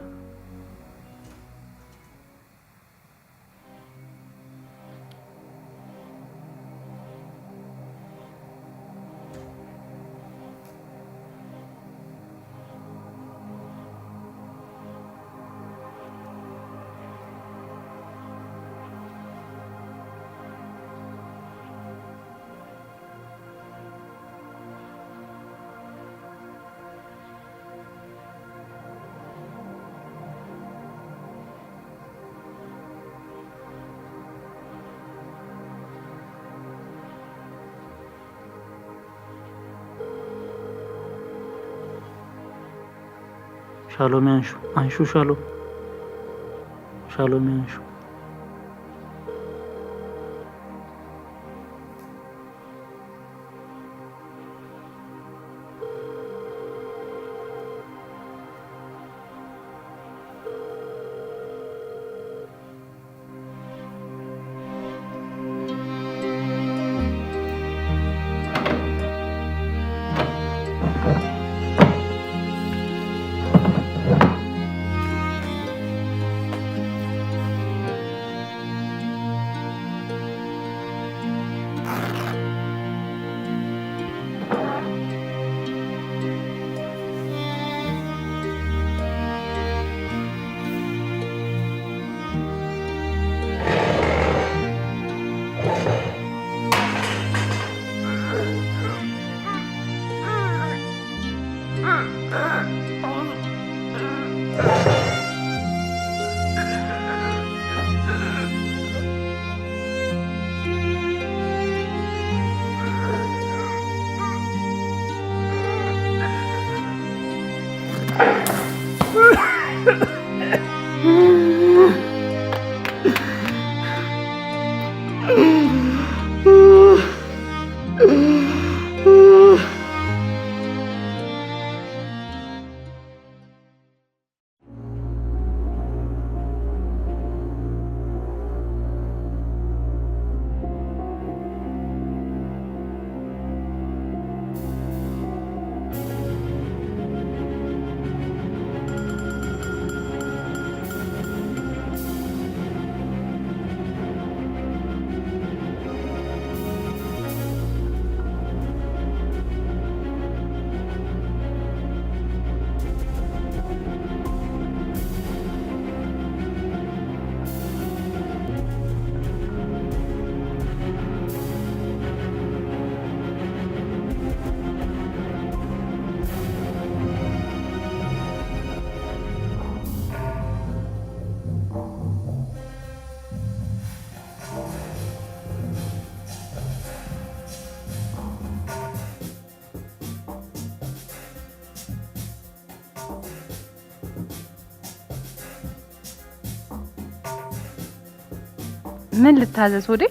ሻሎም ያንሹ፣ አንሹ፣ ሻሎም፣ ሻሎም ያንሹ።
ምን ልታዘዝ ሆዴ?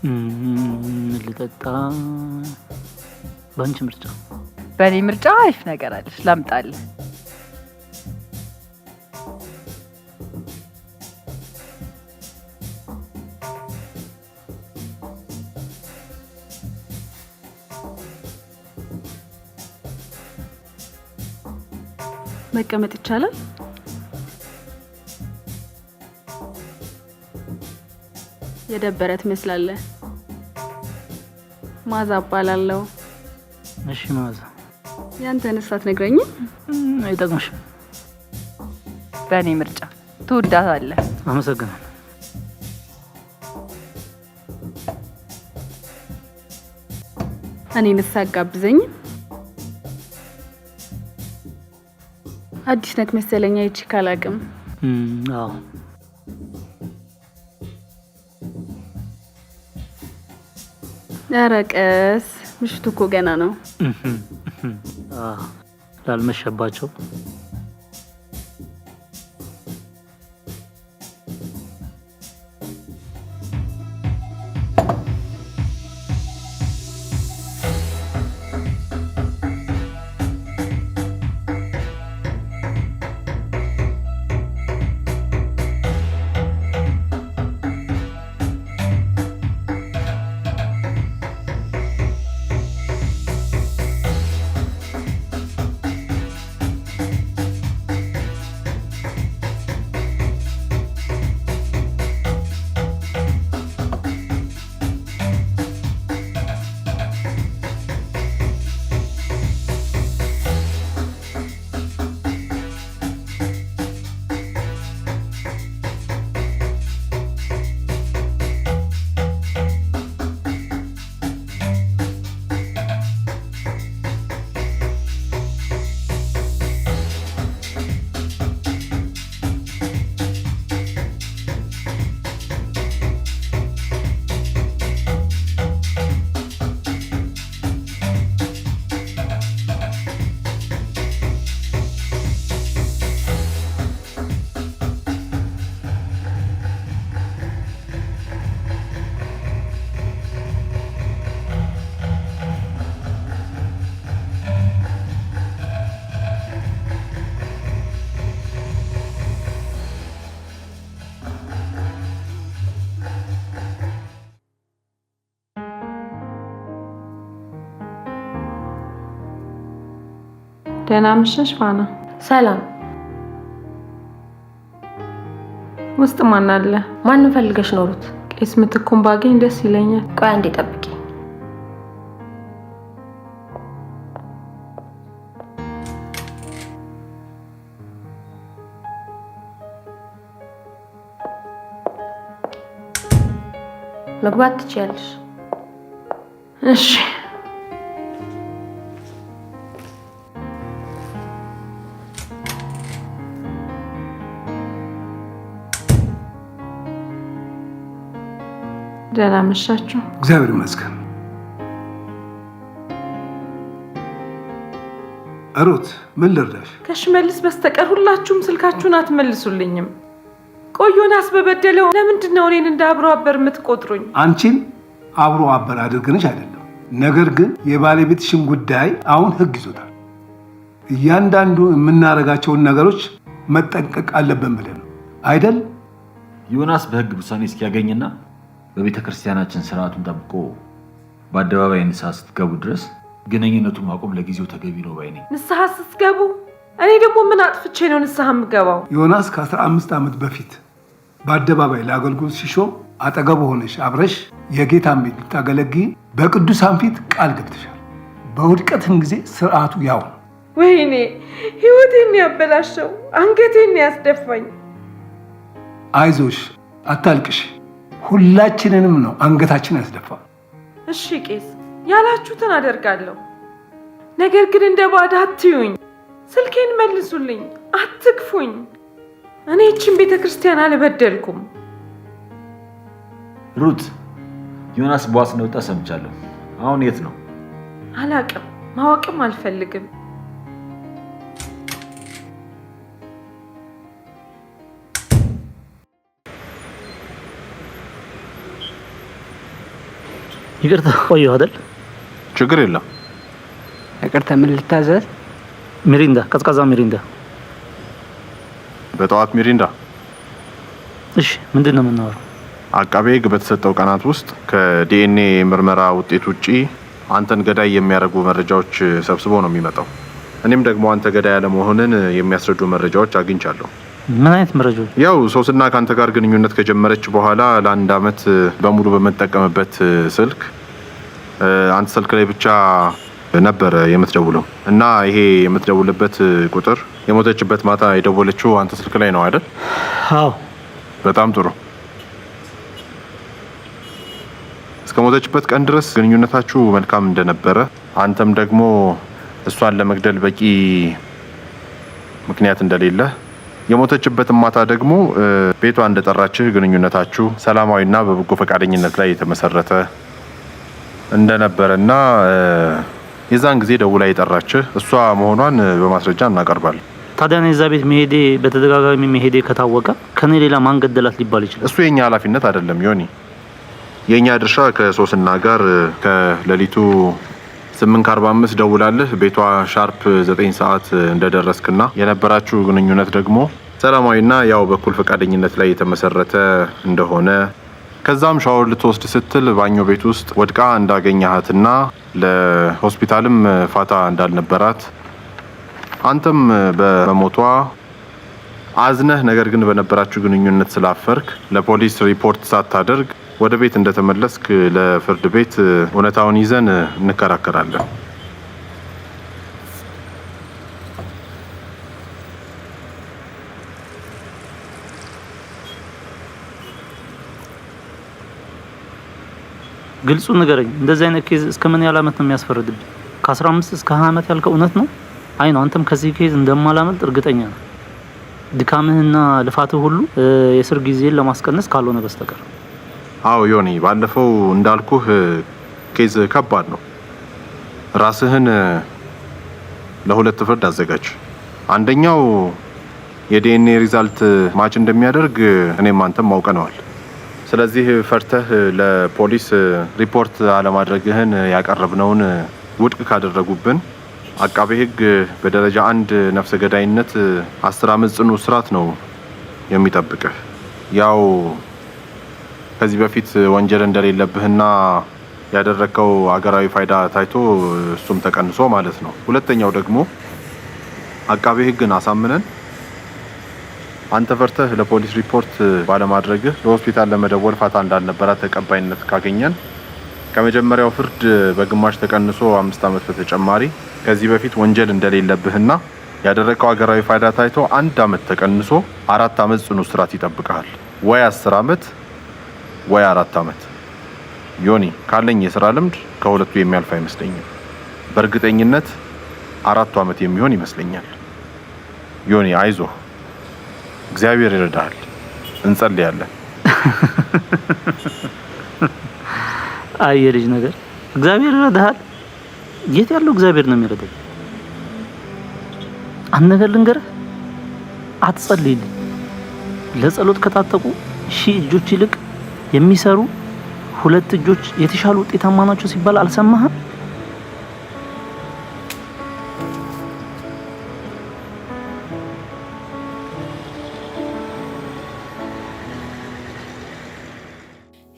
ምን ልጠጣ? በአንቺ ምርጫ።
በእኔ ምርጫ አሪፍ ነገር አለች፣ ላምጣልህ። መቀመጥ ይቻላል? የደበረ ትመስላለህ። ማዛ እባላለሁ።
እሺ ማዛ።
ያንተንስ አትነግረኝም?
አይጠቅምሽም።
በእኔ ምርጫ ትወዳታለህ።
አመሰግናለሁ።
እኔንስ አጋብዘኝም? አዲስ ነክ መሰለኝ፣ አይቼ ካላቅም።
አዎ።
ኧረ ቀስ፣ ምሽቱ እኮ ገና ነው።
ላልመሸባቸው።
ደህና አመሸሽ ፋና።
ሰላም።
ውስጥ ማን አለ?
ማንን ፈልገሽ ነው ሩት?
ቄስ ምትኩን ባገኝ ደስ ይለኛል።
ቆይ አንዴ ጠብቂ። መግባት ትችያለሽ።
እሺ። ደህና አመሻችሁ።
እግዚአብሔር ይመስገን። ሩት፣ ምን ልርዳሽ?
ከሽመልስ በስተቀር ሁላችሁም ስልካችሁን አትመልሱልኝም። ቆይ ዮናስ በበደለው ለምንድን ነው እኔን እንደ አብሮ አበር የምትቆጥሩኝ?
አንቺን አብሮ አበር አድርገንሽ አይደለም። ነገር ግን የባለቤትሽን ጉዳይ አሁን ህግ ይዞታል። እያንዳንዱ የምናደርጋቸውን ነገሮች መጠንቀቅ አለብን ብለን ነው አይደል?
ዮናስ በህግ ውሳኔ እስኪያገኝና በቤተ ክርስቲያናችን ስርዓቱን ጠብቆ በአደባባይ ንስሐ ስትገቡ ድረስ ግንኙነቱን ማቆም ለጊዜው ተገቢ ነው ባይ ነኝ።
ንስሐ ስትገቡ እኔ ደግሞ ምን አጥፍቼ ነው ንስሐ የምገባው?
ዮናስ ከ15 ዓመት በፊት በአደባባይ ለአገልግሎት ሲሾም አጠገቡ ሆነሽ አብረሽ የጌታን ቤት ልታገለግይ በቅዱሳን ፊት ቃል ገብተሻል። በውድቀትም ጊዜ ስርዓቱ ያው ነው።
ወይኔ ህይወቴን ያበላሸው፣ አንገቴን ያስደፋኝ።
አይዞሽ፣ አታልቅሽ። ሁላችንንም ነው አንገታችን ያስደፋ።
እሺ ቄስ፣ ያላችሁትን አደርጋለሁ። ነገር ግን እንደ ባዳ አትዩኝ። ስልኬን መልሱልኝ፣ አትግፉኝ። እኔ ይህችን ቤተ ክርስቲያን አልበደልኩም።
ሩት፣ ዮናስ በዋስ እንደወጣ ሰምቻለሁ። አሁን የት ነው?
አላቅም፣ ማወቅም አልፈልግም።
ይቅርታ ቆየሁ አይደል?
ችግር የለም።
ይቅርታ፣ ምን ልታዘዝ?
ሚሪንዳ፣ ቀዝቃዛ ሚሪንዳ።
በጠዋት ሚሪንዳ።
እሺ፣ ምንድን ነው የምናወራው?
አቃቤ ሕግ በተሰጠው ቀናት ውስጥ ከዲኤንኤ ምርመራ ውጤት ውጪ አንተን ገዳይ የሚያደርጉ መረጃዎች ሰብስቦ ነው የሚመጣው። እኔም ደግሞ አንተ ገዳይ ያለመሆንን የሚያስረዱ መረጃዎች አግኝቻለሁ።
ምን አይነት መረጃዎች?
ያው ሶስና ከአንተ ጋር ግንኙነት ከጀመረች በኋላ ለአንድ አመት በሙሉ በምጠቀምበት ስልክ አንተ ስልክ ላይ ብቻ ነበረ የምትደውለው እና ይሄ የምትደውልበት ቁጥር የሞተችበት ማታ የደወለችው አንተ ስልክ ላይ ነው አይደል?
አዎ።
በጣም ጥሩ። እስከ ሞተችበት ቀን ድረስ ግንኙነታችሁ መልካም እንደነበረ አንተም ደግሞ እሷን ለመግደል በቂ ምክንያት እንደሌለ የሞተችበትን ማታ ደግሞ ቤቷ እንደጠራችህ ግንኙነታችሁ ሰላማዊና በበጎ ፈቃደኝነት ላይ የተመሰረተ እንደነበረና የዛን ጊዜ ደውላ የጠራችህ እሷ መሆኗን በማስረጃ እናቀርባለን።
ታዲያ እኔ እዛ ቤት መሄዴ በተደጋጋሚ መሄዴ ከታወቀ ከኔ ሌላ ማን ገደላት ሊባል ይችላል?
እሱ የኛ ኃላፊነት አይደለም ዮኒ። የኛ ድርሻ ከሶስና ጋር ከሌሊቱ 8:45 ደውላልህ ቤቷ sharp 9 ሰዓት እንደደረስክና የነበራችሁ ግንኙነት ደግሞ ሰላማዊና ያው በኩል ፈቃደኝነት ላይ የተመሰረተ እንደሆነ ከዛም ሻወር ልትወስድ ስትል ባኞ ቤት ውስጥ ወድቃ እንዳገኘሃትና ለሆስፒታልም ፋታ እንዳልነበራት አንተም በመሞቷ አዝነህ ነገር ግን በነበራችሁ ግንኙነት ስላፈርክ ለፖሊስ ሪፖርት ሳታደርግ ወደ ቤት እንደተመለስክ ለፍርድ ቤት እውነታውን ይዘን እንከራከራለን።
ግልጹን ንገረኝ። እንደዚህ አይነት case እስከ ምን ያህል ዓመት ነው የሚያስፈርድብኝ? ከ15 እስከ 20 ዓመት ያልከው እውነት ነው? አይ ነው አንተም ከዚህ case እንደማላመልጥ እርግጠኛ ነህ። ድካምህና ልፋትህ ሁሉ የእስር ጊዜን ለማስቀነስ ካልሆነ በስተቀር።
አዎ ዮኒ፣ ባለፈው እንዳልኩህ case ከባድ ነው። ራስህን ለሁለት ፍርድ አዘጋጅ። አንደኛው የ DNA result match እንደሚያደርግ እኔም አንተም አውቀነዋል። ስለዚህ ፈርተህ ለፖሊስ ሪፖርት አለማድረግህን ያቀረብነውን ውድቅ ካደረጉብን አቃቤ ሕግ በደረጃ አንድ ነፍሰ ገዳይነት 10 ዓመት ጽኑ እስራት ነው የሚጠብቅህ። ያው ከዚህ በፊት ወንጀል እንደሌለብህና ያደረግከው አገራዊ ፋይዳ ታይቶ እሱም ተቀንሶ ማለት ነው። ሁለተኛው ደግሞ አቃቤ ሕግን አሳምነን አንተ ፈርተህ ለፖሊስ ሪፖርት ባለማድረግህ ለሆስፒታል ለመደወል ፋታ እንዳልነበራት ተቀባይነት ካገኘን ከመጀመሪያው ፍርድ በግማሽ ተቀንሶ 5 ዓመት በተጨማሪ ከዚህ በፊት ወንጀል እንደሌለብህና ያደረግከው ሀገራዊ ፋይዳ ታይቶ 1 ዓመት ተቀንሶ 4 ዓመት ጽኑ እስራት ይጠብቅሃል። ወይ 10 ዓመት ወይ 4 ዓመት። ዮኒ፣ ካለኝ የስራ ልምድ ከሁለቱ የሚያልፍ አይመስለኝም። በእርግጠኝነት 4 ዓመት የሚሆን ይመስለኛል። ዮኒ አይዞህ፣ እግዚአብሔር ይረዳሃል። እንጸልያለን።
አይ የልጅ ነገር፣ እግዚአብሔር ይረዳሃል። የት ያለው እግዚአብሔር ነው የሚረዳኝ? አንድ ነገር ልንገርህ፣ አትጸልይልኝ። ለጸሎት ከታጠቁ 1000 እጆች ይልቅ የሚሰሩ ሁለት እጆች የተሻሉ ውጤታማ ናቸው ሲባል አልሰማህም?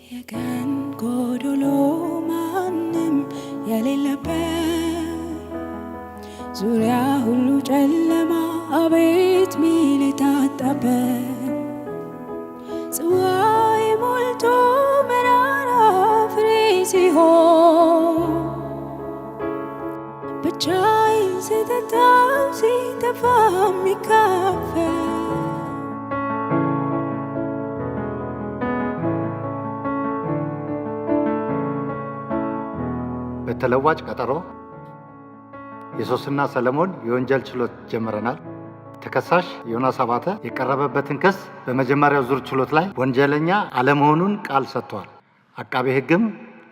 የቀን ጎዶሎ ማንም የሌለበት፣ ዙሪያ ሁሉ ጨለማ፣ አቤት ሚል የታጣበት፣ ጽዋዬ ሞልቶ መራራ ፍሬ ሲሆን፣ ብቻዬን ስጠጣው ሲጠፋ የሚካፈል።
በተለዋጭ ቀጠሮ የሶስና ሰለሞን የወንጀል ችሎት ጀምረናል። ተከሳሽ ዮናስ አባተ የቀረበበትን ክስ በመጀመሪያው ዙር ችሎት ላይ ወንጀለኛ አለመሆኑን ቃል ሰጥቷል። አቃቤ ሕግም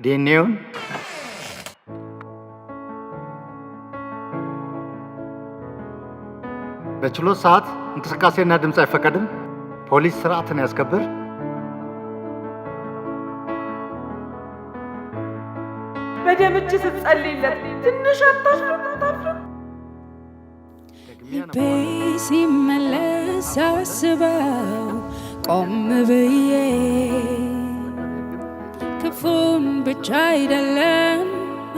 ዲኤንኤውን በችሎት ሰዓት እንቅስቃሴና ድምፅ አይፈቀድም። ፖሊስ ስርዓትን ያስከብር።
በደም እጅ ስትጸልይለት ትንሽ አታፍርም? አታፍርም?
ልቤ ሲመለስ ሳስበው ቆም ብዬ፣ ክፉን ብቻ አይደለም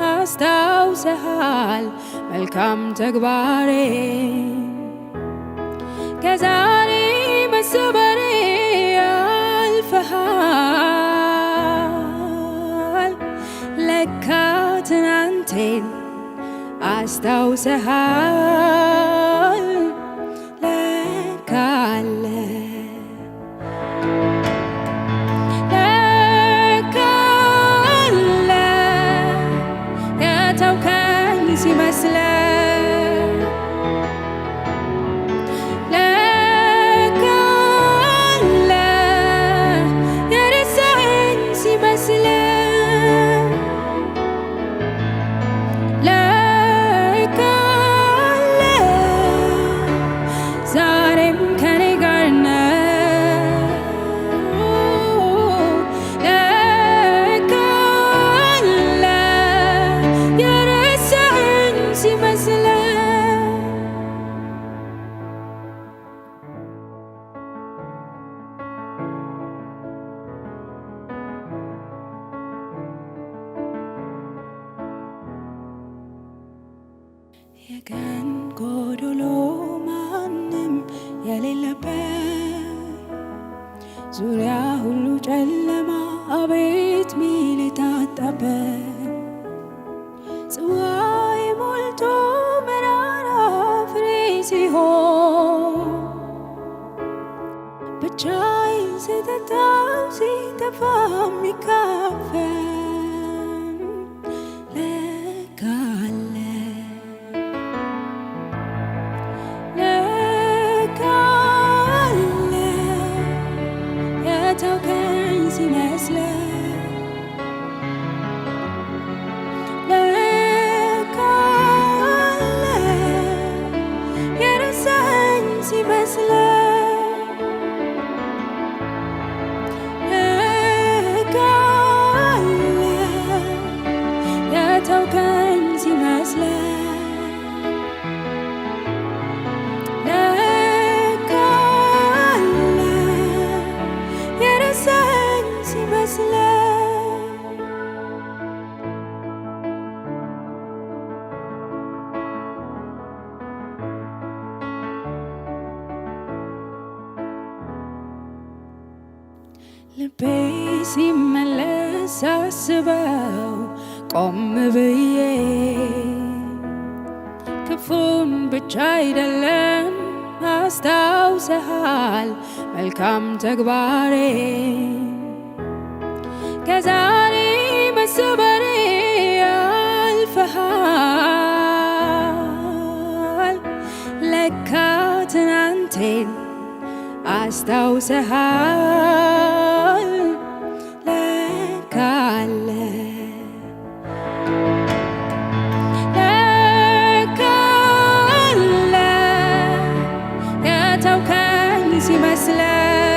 አስታውሰሃል መልካም ተግባሬ፣ ከዛሬ መሰበሬ አልፈሃል፣ ለካ ትናንቴን አስታውሰሃል፣ ለካ አለ፣ ለካ አለ፣ የተውከኝ ሲመስለኝ፣ ለካ አለ፣ የረሳኸኝ ሲመስለኝ፣ ለካ አለ፣ ዛሬም ከኔ ጋር ነህ፣ ለካ አለ፣ የረሳኸኝ ሲመስለኝ። የቀን ጎዶሎ ማንም የሌለበት፣ ዙሪያ ሁሉ ጨለማ፣ አቤት ሚል የታጣበት፣ ጽዋዬ ሞልቶ መራራ ፍሬ ሲሆን፣ ብቻዬን ስጠጣው ሲጠፋ የሚካፈል፣ ለካ አለ፣ ለካ አለ፣ የተውከኝ ሲመስለኝ፣ ለካ አለ፣ የረሳኸኝ ሲመስለኝ፣ ለካ አለ፣ የተውከኝ ሲመስለኝ፣ ለካ አለ፣ የረሳኸኝ ሲመስለኝ። ልቤ ሲመለስ ሳስበው ቆም ብዬ፣ ክፉን ብቻ አይደለም አስታውሰሃል መልካም ተግባሬ፣ ከዛሬ መሰበሬ አልፈሃል፣ ለካ ትናንቴን አስታውሰሃል፣ ለካ አለ፣ ለካ አለ፣ የተውከኝ ሲመስለኝ።